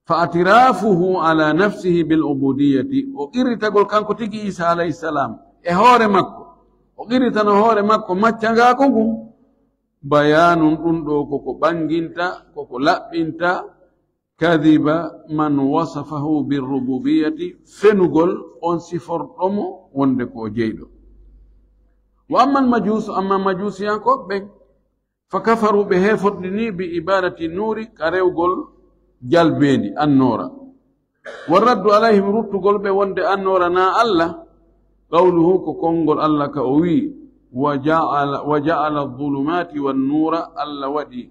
Fa atirafuhu ala nafsihi bil ubudiyati, o qirritagol kanko tigi Iisa alayhi salam e hoore makko, o qirritano hoore makko maccangaaku ngun, bayanun, ɗun ɗo koko ɓanginta, koko laɓɓinta, kadiba man wasafahu bir rububiyati, fenugol on siforɗo mo wonde ko o jeyɗo. Wa ammal majusu, amma majusiyankooɓe ɓen, Fa kafaru, ɓe heeforɗini, bi ibadati nuuri, ka rewgol jalbeendi, annoora. Wa raddu alayhim, ruttugol ɓe wonde annoora na Allah, qawluhu, ko konngol Allah ka o wi'i, wa ja'ala, wa ja'ala dhulumati wan nuura, Allah waɗi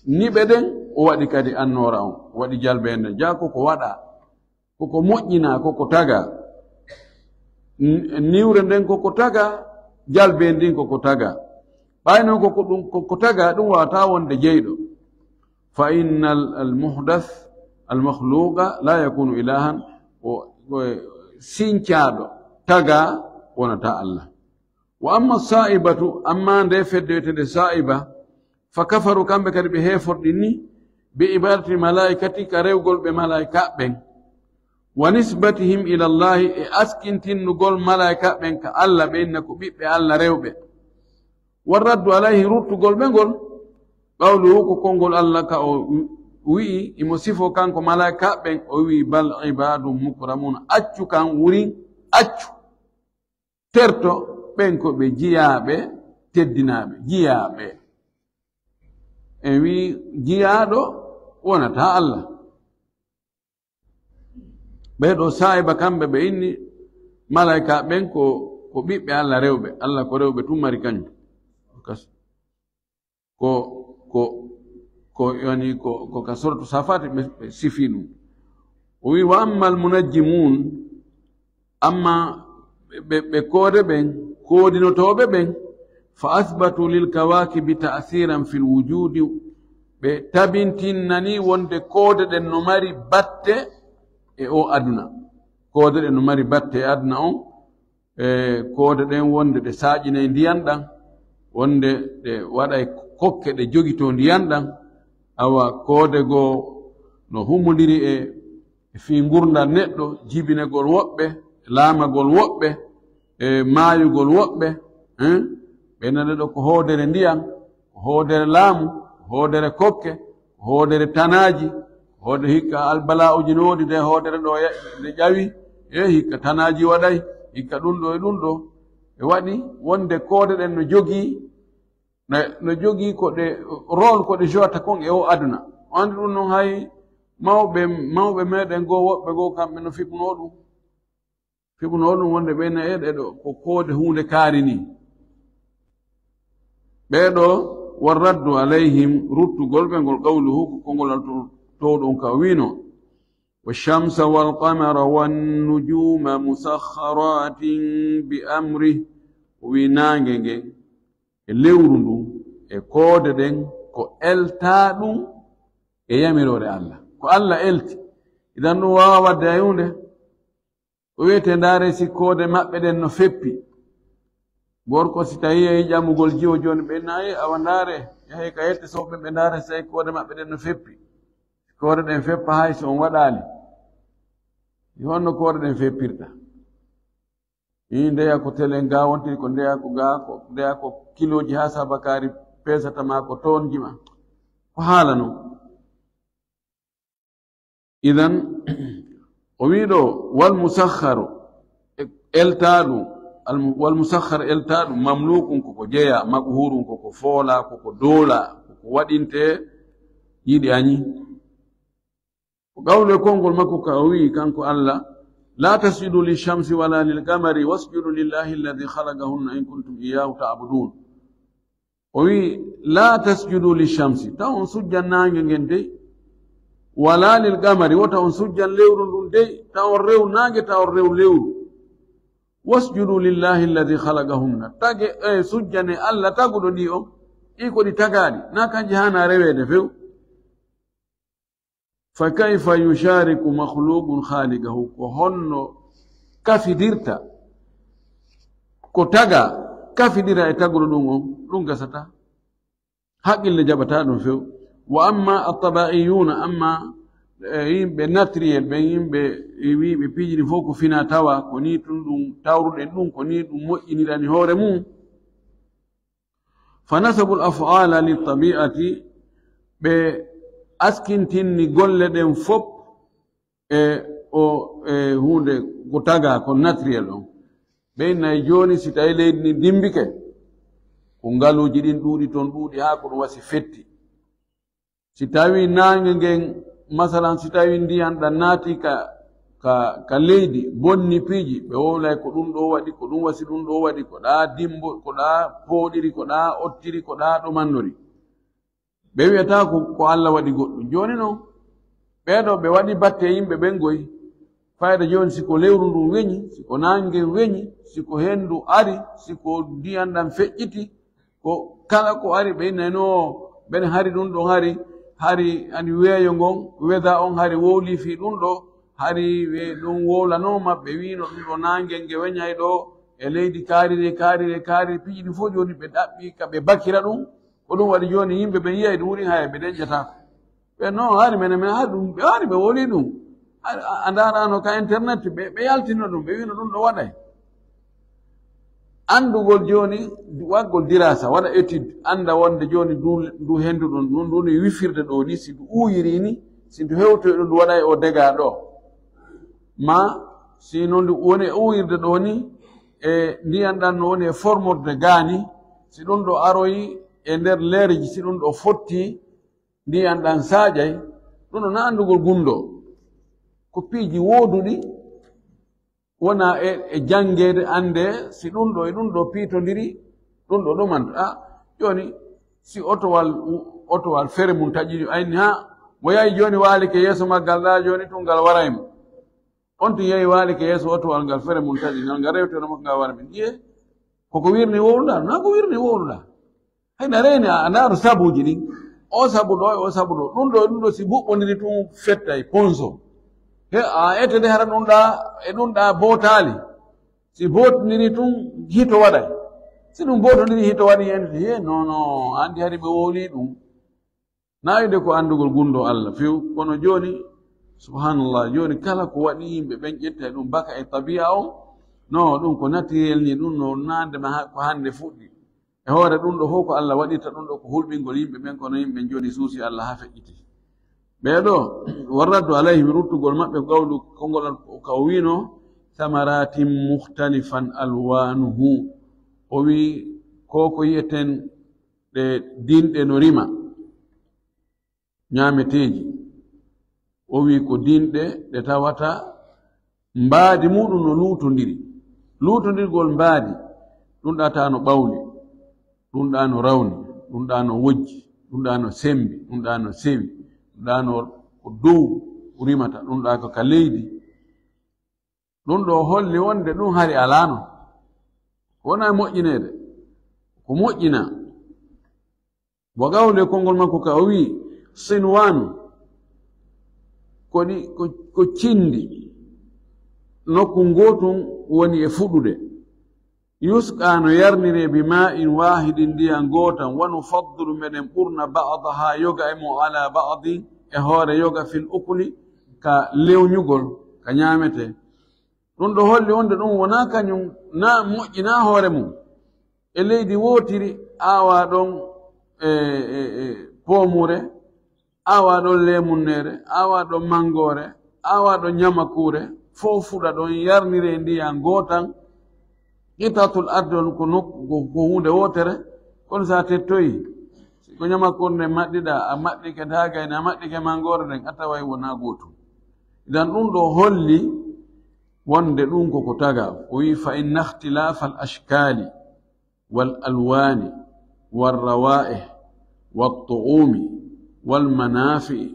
niɓe ɗen, o waɗi kadi annoora on, o waɗi jalbeende. Jaa ko ko waɗa, ko ko moƴƴina, ko ko taga. N-, niwre nden ko ko taga, jalbeende ndin ko ko taga. Ɓay non ko ko ɗum, ko ko taga, ɗum wawata wonde jeyɗo. Fa innal, al muhdath, al makhluqa la yakunu ilahan, o, o sincaaɗo, taga wonata Allah. Wa amma sa'ibatu, amma nde fedde wiyetende sa'iba, fa kafaru, kamɓe kadi ɓe heeforɗini, bi ibadati malaikati, ka rewgol ɓe malaika ɓen. Wa nisbatihim ila Allahi, e askintinnugol malaika ɓen ka Allah, ɓe inna ko ɓiɓɓe Allah rewɓe. Wa raddu alayhi, ruttugol ɓe ngol, qawluhu, ko konngol Allah ka o wi'i, imo sifo kanko malaika ɓen, o wi'i, bal ibadun mukramuna, accu kan wurin, accu. Terto ɓen ko ɓe jiyaaɓe, teddinaaɓe, jiyaaɓe. En wi'i jiyaaɗo wonata Allah. Ɓee ɗoo saa'iba kamɓe ɓe inni malaika ɓen ko, ko ɓiɓɓe Allah rewɓe. Allah ko rewɓe tun mari kañum. Ko, ko, ko, yani, ko, ko ka suratu Safati ɓe, ɓe sifi ɗum. O wi, "Wa ammal munajjimun," amma ɓe, ɓe, ɓe koode ɓen, koodinotooɓe ɓen, "fa asbatu lil kawakibi ta'siran fil wujudi," ɓe tabintinnani wonde koode ɗen no mari batte e o aduna. Koode ɗen no mari batte e aduna on, e koode ɗen wonde ɗe saaƴinay ndiyan ɗan, wonde ɗe waɗay kokke ɗe jogitoo ndiyan ɗan. Awa koode goo no humondiri e, e fii ngurndan neɗɗo, jibinegol woɓɓe, laamagol woɓɓe, e maayugol woɓɓe, hein? Ɓe nana ɗo ko hoodere ndiyan, ko hoodere laamu, ko hoodere kokke, ko hoodere tanaaji, ko hoodere hikka albala'uji no woodi nde hoodere ɗo ya-, nde ƴawi, e hikka tanaaji waɗay, hikka ɗum ɗo e ɗum ɗo. E waɗi wonde koode ɗen no jogii, no, no jogii ko ɗe rôle ko ɗe jouata kon e o aduna. O anndi ɗum non hay mawɓe, mawɓe meɗen goo, woɓɓe goo kamɓe no fiɓunoo ɗum. Fiɓunoo ɗum wonde ɓe na e ɗe ɗo ko koode huunde kaari nii. Ɓee ɗoo, wa raddu alayhim, ruttugol ɓe ngol, qawluhu, ko konngol Alla to-, towɗo on ka wiino, "Wa shamsa wal qamara wan nujuma musakhkharatin bi amri." O wi naange ngen e lewru ndun e koode ɗen ko eltaa ɗum e yamiroore Alla. Ko Alla elti. Idan ɗum waawa waɗde hay huunde. O wiyete, "Ndaare si koode maɓɓe ɗen no feppi." Gorko si tawi yehi ƴamugol jiwo jooni, ɓe nayi, "Awa ndaare, yahe ka yette sowɓe ɓe ndaare si tawi koode maɓɓe ɗen no feppi." Si koode ɗen feppa hay so on waɗaali. Yo honno koode ɗen feppirta? Ii, ndeya ko telen ga wontiri, ko ndeya ko ga, ko ndeya ko kilooji haa sabakaari peesata ma ko toonji ma. Ko haala non. Idan, o wii ɗo, "Wal musakharu," e, eltaaɗum, al mu-, "wal musakhar," eltaaɗum, "mamlukun," ko ko jeya, "maqhurun," ko ko foola, ko ko doola, ko ko waɗinte yiɗi añi. O qawlu e konngol makko ka o wii, kanko Alla, "La tasjudu lishamsi wala lilqamari, wasjudu lillahi alladhi khalaqahunna in kuntum iyyahu ta'budun." O wii, "La tasjudu lishamsi," taw on sujjan naange ngen dey, "wala lilqamari," wota on sujjan lewru ndun dey, taw on rew naange, taw on rew lewru. "Wasjudu lillahi alladhi khalaqahunna," tage, e, sujjane Alla taguɗo ɗi on, ɗi ko ɗi tagaaɗi, na kanji haana reweede few. "Fa kayfa yushariku makhluqun khaliqahu?" Ko honno kafidirta, ko taga, kafidira e taguɗo ɗum on? Ɗum gasata. Haqqille jaɓata ɗum few. "Wa amma at-tabaiyuna," amma, e, yimɓe naturel ɓen, yimɓe, e, wiiɓe piiji ɗin fof ko fina tawa, ko ni tun ɗum tawruɗen ɗum, ko ni ɗum moƴƴinirani hoore mum. "Fa nasabul af'ala lit tabi'ati," ɓe askintinni golle ɗen fof e o, e huunde ko taga, ko naturel on. Ɓe inna e jooni, si tawi leydi ndi dimbike, ko Ko ngaluuji ɗin ɗuuɗi toon, ɗuuɗi haa ko ɗum wasi fetti. Si tawii naange ngen, masalan, si tawii ndiyan ɗan naati ka, ka, ka leydi, bonni piiji, ɓe wowlay ko ɗum ɗoo waɗi, ko ɗum wasi ɗum ɗoo waɗi, ko ɗaa dimbo, ko ɗaa pooɗiri, ko ɗaa ottiri, ko ɗaa ɗomannori. Ɓe wi'ataa ko, ko Alla waɗi goɗɗum. Jooni non, ɓee ɗoo ɓe waɗi batte e yimɓe ɓen goy. Fayda jooni, si ko lewru ndun weñi, si ko naange ngen weñi, si ko henndu ari, si ko ndiyan ɗan feƴƴiti, ko kala ko ari, ɓe innay no, ɓen hari ɗum ɗon hari, hari ani weeyo ngon, weather on hari wowlii fii ɗum ɗoo, hari ɓe ɗum wowlanooma, ɓe wiino ɗum ɗoo naange nge weñay ɗoo, e leydi kaariri, kaariri, kaariri, piiji ɗin fof jooni ɓe ɗaɓɓi ka ɓe bakira ɗum. Ko ɗum waɗi jooni yimɓe ɓen yi'ay ɗum woni haya ɓe deƴƴataako. Ɓe no hari mene men hari ɗum, ɓe hari ɓe woli ɗum. A, a, a ndaarano ka internet, ɓe, ɓe yaltino ɗum, ɓe wino ɗum ɗo waɗay. Anndugol jooni, waɗgol dirasa, waɗa étude, annda wonde jooni ndu, ndu henndu ɗon, ndu, ndu ni wifirde ɗo ni, si ndu uuyiri ni, si ndu hewtoy ɗo, ndu waɗay o dega ɗo. Ma, si non ndu woni e uuyirde ɗo ni, e ndiyan ɗan no woni e formorde gaani, si ɗum ɗo aroyi e nder leereji, si ɗum ɗo fotti, ndiyan ɗan saaƴay, ɗum ɗo na anndugol gunndoo. Ko piiji wooduɗi, wona e, e janngeede, anndee si ɗum ɗo e ɗum ɗo piitondiri, ɗum ɗo ɗumanto. A, jooni, si otowal, otowal fere mum taƴi, ayni ha, mo yahi jooni waalike yeeso maggal ɗa, jooni tun ngal waray mo. On tun yahi waalike yeeso otowal ngal fere mum taƴi, ngal, ngal rewti hono makko ngal wara min. Ƴiye, koko wirni wowluɗa, na ko wirni wowluɗa. Hay na reeni a, a ndaaru sabuuji ɗin. O sabu ɗo, e o sabu ɗo. Ɗum ɗo, e ɗum ɗo, si buɓɓondiri tun fettay, ponso. He, a ete de hara ɗum ɗa, e ɗum ɗa bootaali. Si bootondiri tun hito waɗay. Si ɗum bootondiri hito waɗi hen, he, non, non, anndi hari ɓe wowli ɗum. Na wiide ko anndugol gunndoo Alla few, kono jooni, subhanallah, jooni kala ko waɗi yimɓe ɓen ƴetta e ɗum baka e tabi'a on, no ɗum ko naturel ni, ɗum no nande ma ha-, ko hannde fuɗɗi. E hoore ɗum ɗo fof ko Alla waɗirta ɗum ɗo ko hulɓingol yimɓe ɓen, kono yimɓe ɓen jooni suusi Alla haa feƴƴiti. Ɓee ɗo, warraddu alayhim, ruttugol maɓɓe, qawlu, konngol Al-, ka o wiino, "Samaratin mukhtalifan alwanuhu." O wii, ko ko yi'eten ɗe dinɗe no rima, ñaameteeji. O wii ko dinɗe ɗe tawata mbaadi muɗum no luutondiri. Luutondirgol mbaadi, ɗum ɗa ta no ɓawli, ɗum ɗa no rawni, ɗum ɗa no wojji, ɗum ɗa no sembi, ɗum ɗa no sewi, ɗum ɗa no ko dow rimata, ɗum ɗa ko ka leydi. Ɗum ɗo holli wonde ɗum hari alaano. Ko wona moƴƴineede, ko moƴƴina. Wa qawli, konngol makko ka o wi'i, "Sinwanu, ko ɗi, ko, ko cindi, nokku ngootun woni e fuɗude. Yusqa, no yarnire, bi ma'in wahidin, ndiyan gootan, wa nufaddilu, meɗen ɓurna, ba'daha, yoga e mo, ala ba'din, e hoore yoga, fil ukli, ka lewñugol, ka ñaamete." Ɗum ɗo holli wonde ɗum wonaa kañum na moƴƴinaa hoore mum. E leydi wootiri, aawaa ɗon e, e, e poomure, aawaa ɗon leemunneere, aawaa ɗon manngoore, aawaa ɗon ñamakuure, fof fuɗa ɗon, yarniree ndiyan gootan. Qitatul ardi on ko nokku, ko, ko huunde wootere, kono so a tettoyi, si ko ñamakuure nde maɗɗiɗaa, a maɗɗike daagayne, a maɗɗike manngoore nden, a taway wonaa gootum. Idan ɗum ɗo holli wonde ɗum koko tagaa. O wi'i, "Fa inna ikhtilafal ashkali wal alwani war rawa'ih wat tu'umi wal manafi'i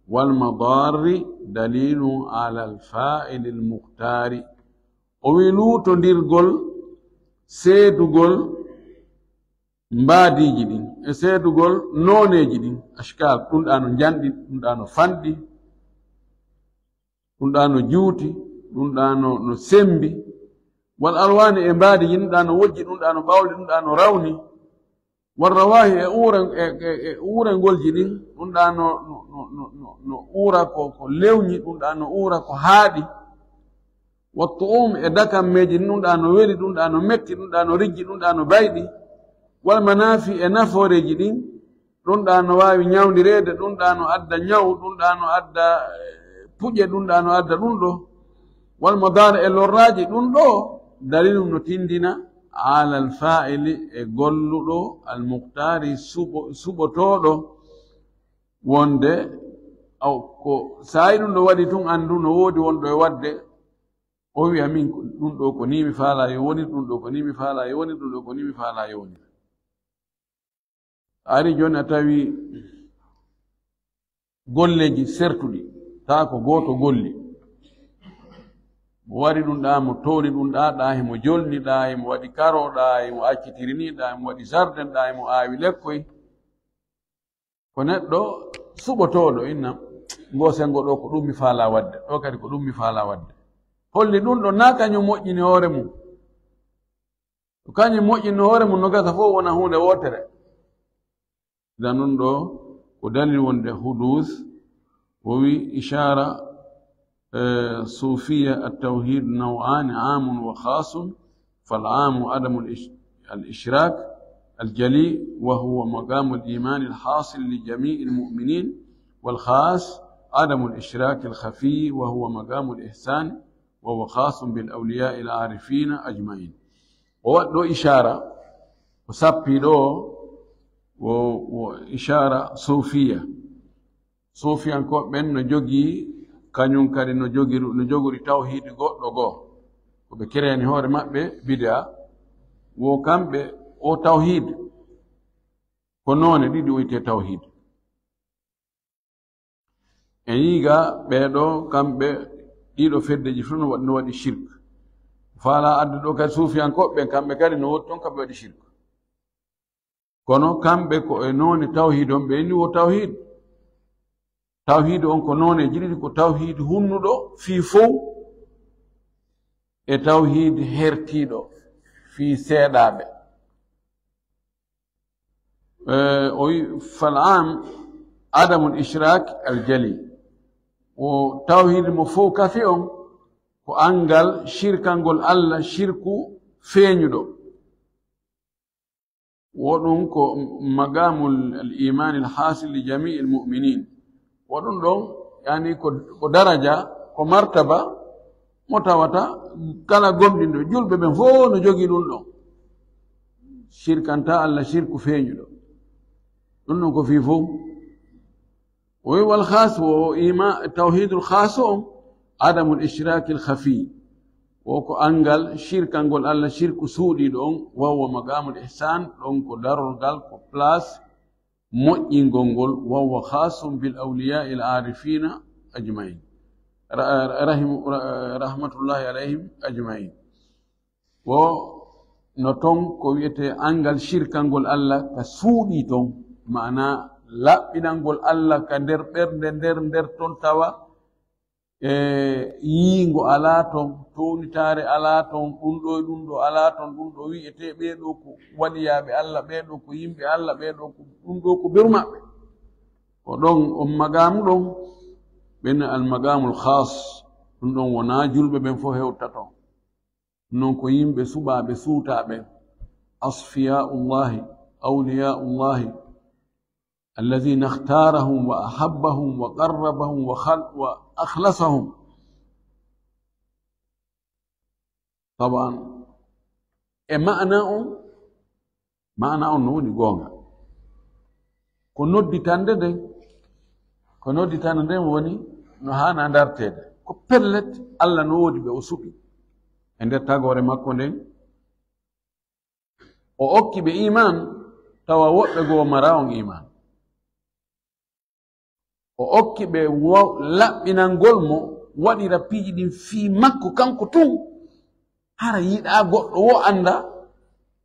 wal madarri dalilun ala al fa'ilil muqtari." O wi'i, luutondirgol, seedugol mbaadiiji ɗin, e seedugol nooneeji ɗin, ashkal, ɗum ɗa no njanɗi, ɗum ɗa no fanɗi, ɗum ɗa no juuti, ɗum ɗa no, no sembi, wal alwani, e mbaadiiji, ɗum ɗa no wojji, ɗum ɗa no ɓawli, ɗum ɗa no rawni, wal rawahi, e uura, e, e, e uurangolji ɗin, ɗum ɗa no, no, no uura ko, ko lewñi, ɗum ɗa no uura ko haaɗi, wa tu'um, e dakammeeji ɗin, ɗum ɗa no weli, ɗum ɗa no metti, ɗum ɗa no rijji, ɗum ɗa no bayɗi, wal manafi, e nafooreeji ɗin, ɗum ɗa no waawi ñawndireede, ɗum ɗa no adda ñaw, ɗum ɗa no adda, eh, puƴe, ɗum ɗa no adda ɗum ɗo. Wal madar, e lorraaji, ɗum ɗo dalilum no tindina Alal fa'ili e golluɗo, al muqtari suɓo-, suɓotooɗo wonde, aw, ko saa'i ɗum ɗo waɗi tun anndu no woodi wonɗo e waɗde, o wi'a min ko, ɗum ɗo ko ni mi faalaa yo woni, ɗum ɗo ko ni mi faalaa yo woni, ɗum ɗo ko ni mi faalaa yo woni. A ari jooni a tawi golleeji sertuɗi, taa ko gooto golli. Mo wari ɗum ɗaa, mo tooli ɗum ɗaa, ɗaa himo jolni, ɗaa himo waɗi karo, ɗaa himo accitiri ni, ɗaa himo waɗi jardin, ɗaa himo aawi lekkoy. Ko neɗɗo suɓotooɗo, inna, ngoo senngo ɗoo ko ɗum mi faalaa waɗde, ɗoo kadi ko ɗum mi faalaa waɗde. Holli ɗum ɗo naa kañum moƴƴini hoore mum. Ko kañum moƴƴini hoore mum no gasa fof wona huunde wootere. Idan ɗum ɗo ko dalil wonde hudus, o wi ishara, eh, sufiya at-tawhid naw'ani amun wa khasun, fal amu adamu al-ish-, al-ishrak al-jali wa huwa maqamu al-iman al-hasil li jami'i al-mu'minin, wal khas adamu al-ishrak al-khafi wa huwa maqamu al-ihsan wa huwa khasun bil awliya al-arifina ajma'in. O waɗi ɗo ishara, o sappi ɗo, o, o ishara sufiya. Sufiyankooɓe ɓen no jogii, kañum kadi no jogiri, no jogori tawhiidi goɗɗo goo. Ko ɓe kereyani hoore maɓɓe bid'a, wo kamɓe o tawhiid. Ko noone ɗiɗi o wi'etee tawhiid. En yi'i ga ɓee ɗoo, kamɓe ɗiɗo feddeji fof no wa-, no waɗi shirk. Faalaa adde ɗoo kadi suufiyankooɓe ɓen, kamɓe kadi no woodi toon kamɓe waɗi shirk. Kono kamɓe ko e noone tawhiid on, ɓe inni wo tawhiid. Tawhiid on ko nooneeji ɗiɗi, ko tawhiid hunnuɗo fii fow, e tawhiid hertiiɗo fii seeɗaaɓe. Eh, o wi, fal am adamul ishrak al jali. O tawhiid mo fow kafi on, ko anngal shirkangol Allah, shirku feeñuɗo. Wo ɗum ko maqamul al iman al hasil li jami'il mu'minin. Wo ɗum ɗon, yani ko, ko daraja, ko martaba, mo tawata kala gomɗinɗo, julɓe ɓen fof no jogii ɗum ɗon. Shirkanta Allah shirku feeñuɗo. Ɗum ɗon ko fii fof. O wi wal khas wo ima-, tawhidul khas on, adamul ishrakil khafi. Wo ko anngal shirkangol Allah shirku suuɗiiɗo on, wa huwa maqamul ihsan, ɗon ko darorgal, ko place moƴƴingol ngol, wa huwa khasun bil awliya il arifina ajma'in. Ra-, rahimu-, ra-, rahmatullahi alayhim ajma'in. Wo no ton ko wi'etee anngal shirkangol Allah ka suuɗii ton, maana laɓɓinangol Allah ka nder ɓernde nder, nder ton tawa e yiingo alaa ton, townitaare alaa ton, ɗum ɗo e ɗum ɗo alaa ton, ɗum ɗo wi'etee ɓee ɗo ko waliyaaɓe Allah, ɓee ɗo ko yimɓe Allah, ɓee ɗo ko ɗum ɗo ko beru maɓɓe. Ko ɗon on maqaamu ɗon, ɓen al maqaamul khaas, ɗum ɗon wonaa julɓe ɓen fof hewtata ton. Non ko yimɓe suɓaaɓe suutaaɓe, asfiyaullahi, auliyaullahi, alladhina ikhtarahum wa ahabbahum wa qarrabahum wa khal-, wa akhlasahum. Taban, e maana on, maana on no woni goonga. Ko nodditande nden, ko nodditande nden woni no haana darteede. Ko pellet, Allah no woodi ɓe o suɓi e nder tagoore makko nden. O okki ɓe iman, tawa woɓɓe goo mara on iman. O okki ɓe wo-, laɓɓinangol mo, waɗira piiji ɗin fii makko kanko tun. Hara yiɗaa goɗɗo wo annda,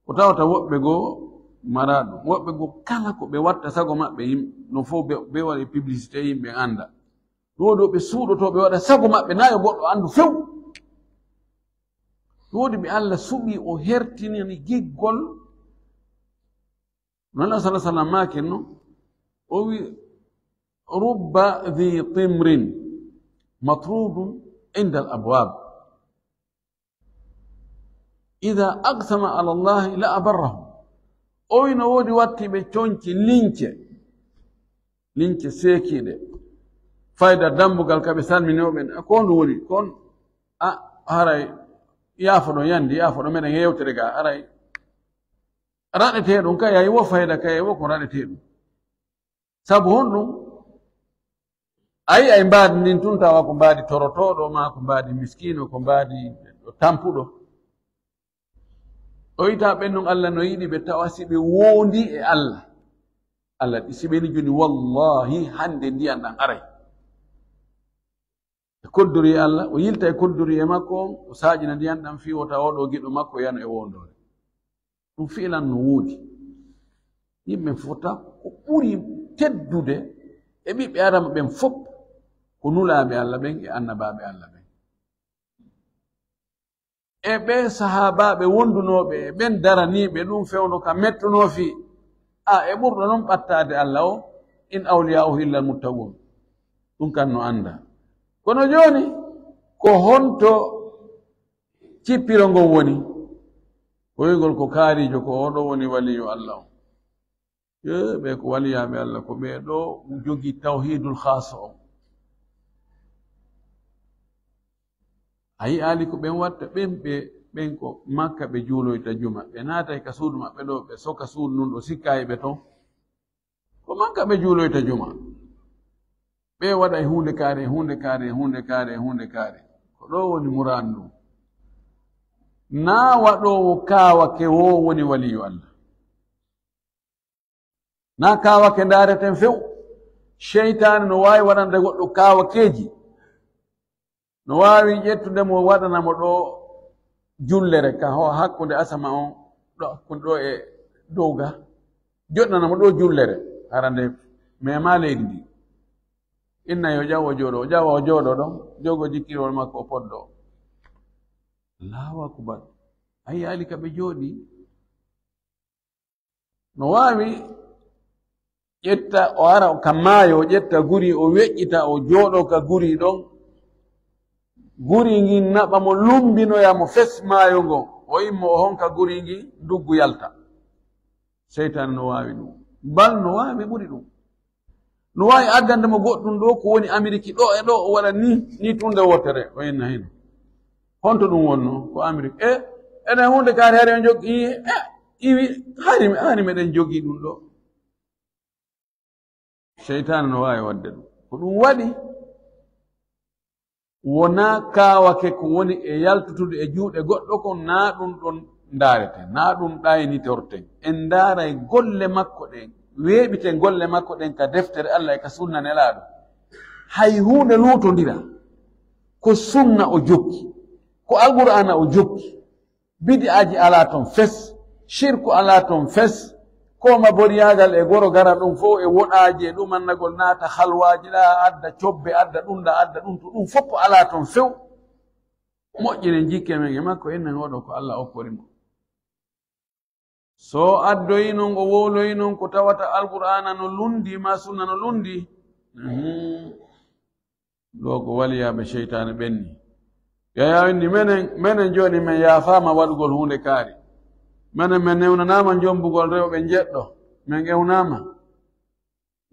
ko tawata woɓɓe goo maraa ɗum. Woɓɓe goo kala ko ɓe watta sago maɓɓe yim-, no fof ɓe, ɓe waɗa publicité yimɓe annda. Ɗum woodi woɓɓe suuɗotooɓe waɗa sago maɓɓe naa yo goɗɗo anndu few. Ɗum woodi ɓe Allah suɓi o hertinani giggol. Non Allah sallallahu alaihi wasallam maaki no, o wi, "Rubba dhi timrin matrudun inda al-abwab. Idha aqsama ala Allahi la abarrahu." O wi no woodi wattiiɓe conci lince, lince seekiiɗe. Fayda dambugal ka ɓe salmini o ɓen, a ko honɗum woni? Kon, a, haray, yaafo ɗon yandi, yaafo ɗon meɗen yewtere ga, haray, Raɗetee ɗum kay, ay wo fayda kay, ay wo ko raɗetee ɗum. Sabu honɗum? Ay, ay mbaadi ndin tun tawa ko mbaadi torotooɗo, maa ko mbaadi miskiino, ko mbaadi tampuɗo. O wi'ata ɓen ɗon Allah no yiɗi ɓe tawa si ɓe woondii e Allah. Allah, si ɓe ni jooni, wallaahi, hannde ndiyan ɗan aray. E koddori Allah, o yilta e koddori e makko on, o saaƴina ndiyan ɗan fii wota oo ɗoo giɗo makko yano e woondoore. Ɗum fi'ilan no woodi. Yimɓe fota ko ɓuri teddude e ɓiɓɓe Aadama ɓen fof ko nulaaɓe Allah ɓen e annabaaɓe Allah ɓen. E ɓee sahaabaaɓe wondunooɓe e ɓen daraniiɓe ɗum fewndo ka mettunoo fii, a e ɓurɗo non ɓattaade Allah o, "In awliyaa'uhu illal muttaquun." Ɗum kan no anndaa. Kono jooni, ko honto cippiro ngon woni? Ko wi'ugol ko kaariijo ko oo ɗoo woni waliyu Allah on. Yee, ɓe ko waliyaaɓe Allah, ko ɓee ɗoo jogii tawhiidul khaaso on. A yi'aali ko ɓen watta, ɓen ɓe, ɓen ko Makka ɓe juuloyta juma. Ɓe naatay ka suudu maɓɓe ɗoo, ɓe soka suudu ndun ɗoo, sikkaay ɓe ton. Ko Makka ɓe juuloyta juma. Ɓe waɗay huunde kaare, huunde kaare, huunde kaare, huunde kaare. Ko ɗoo woni muraadu ndun. Naa waɗoowo kaawake woo woni waliyu Allah. Naa kaawake ndaareten few. Seytaane no waawi waɗande goɗɗo kaawakeeji. No waawi ƴettude mo, waɗana mo ɗoo jullere ka ho-, hakkunde asama on, ɗoo hakkunde ɗoo e dow ga. Joɗnana mo ɗoo jullere, hara nde memaa leydi ndi. Inna yo ƴaw o jooɗo, o ƴawa o jooɗo ɗon, jogo jikkirol makko o poddo. Allahu akbar. A yi'aali ka ɓe jooɗii. No waawi ƴetta, o ara ka maayo, o ƴetta guri, o weƴƴita, o jooɗo ka guri ɗon. Guri ngin naɓa mo, lumbinoya mo fes maayo ngon. O immo, o honka guri ngin, nduggu yalta. Seytaane no waawi ɗum. Bal no waawi ɓuri ɗum. No waawi addande mo goɗɗum ɗoo ko woni Ameriki ɗoo e ɗoo, o waɗa ni, ni tunde wootere, o inna hino. Honto ɗum wonnoo? Ko Ameriki. E, enen huunde kaari hari on joggi, e, iwi, hari, hari meɗen joggi ɗum ɗoo. Seytaane no waawi waɗde ɗum. Ko ɗum waɗi, wonaa kaawake ko woni e yaltutude e juuɗe goɗɗo kon, naa ɗum ɗon ndaareten, naa ɗum ɗaynitorten. En ndaaray golle makko ɗen, weeɓiten golle makko ɗen ka deftere Allah e ka sunna Nelaaɗo. Hay huunde luutondira, ko sunna o jokki, ko Alqur'aana o jokki. Bid'aaji alaa ton fes, shirku alaa ton fes, ko ma boriyaagal e goro gara ɗum fof e woɗaaji e ɗumannagol naata halwaaji ɗa, adda cobbe, adda ɗum ɗa, adda ɗum to, ɗum fof alaa ton few. Moƴƴinen jikke men e makko, innen oɗo ko Allah okkori mo. So addoyi non, o wowloyi non ko tawata Alqur'aana no lundi, ma sunna no lundi, mhm. Ɗo ko waliyaaɓe seytaane ɓen ni. Yaya inni, menen, menen jooni men yaafaama waɗugol huunde kaari. Menen men newnanaama jombugol rewɓe njeɗɗo. Men ewnaama.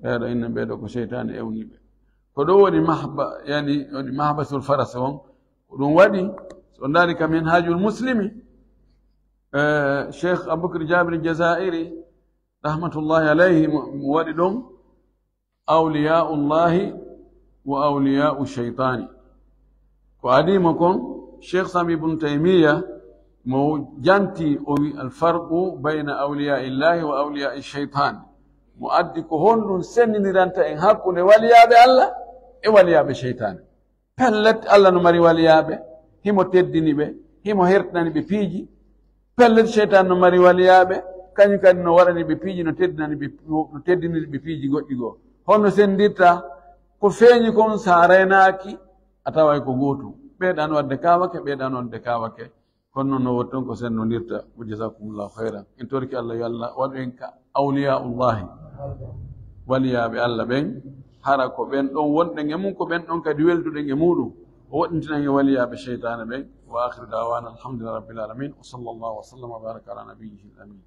Ɓeeɗo inna ɓeeɗo ko seytaane ewni ɓe. Ko ɗo woni mahba, yani, woni mahbasul faras on. Ko ɗum waɗi, so on ndaari ka Minhajul Muslimi, eh, Cheikh Abubakar Jabir Jazairi, rahmatullahi alayhi, mo, mo waɗi ɗon, awliyaullahi wa awliyau shaytani. Ko adii mo kon, Cheikh Islam Ibn Taymiya mo janti, o wi, "Al farqu bayna awliyaillahi wa awliyai shaytan." Mo addi ko honɗum senndindiranta en hakkunde waliyaaɓe Allah e waliyaaɓe seytaane. Pellet, Allah no mari waliyaaɓe, himo teddini ɓe, himo hertinani ɓe piiji. Pellet, seytaan no mari waliyaaɓe, kañum kadi no waɗani ɓe piiji, no teddinani ɓe, no teddiniri ɓe piiji goɗɗi goo. Honno senndirta? Ko feeñi kon, so a reenaaki, a taway ko gootum. Ɓee ɗan wadde kaawake, ɓee ɗan wadde kaawake. Kono noon no woni toon ko sennondirta. Wa jazakumullahu khayran. En torki Allah yo Allah waɗu en ka awliyaullahi, waliyaaɓe Allah ɓen, hara ko ɓen ɗon wonɗen e mum, ko ɓen ɗon kadi welduɗen e muɗum. O woɗɗintinan en waliyaaɓe seytaane ɓen. Wa akhiru da'wana alhamdulillahi rabbil alamin. Wa sallallahu wa sallam wa baraka ala nabiyyihi al-amin.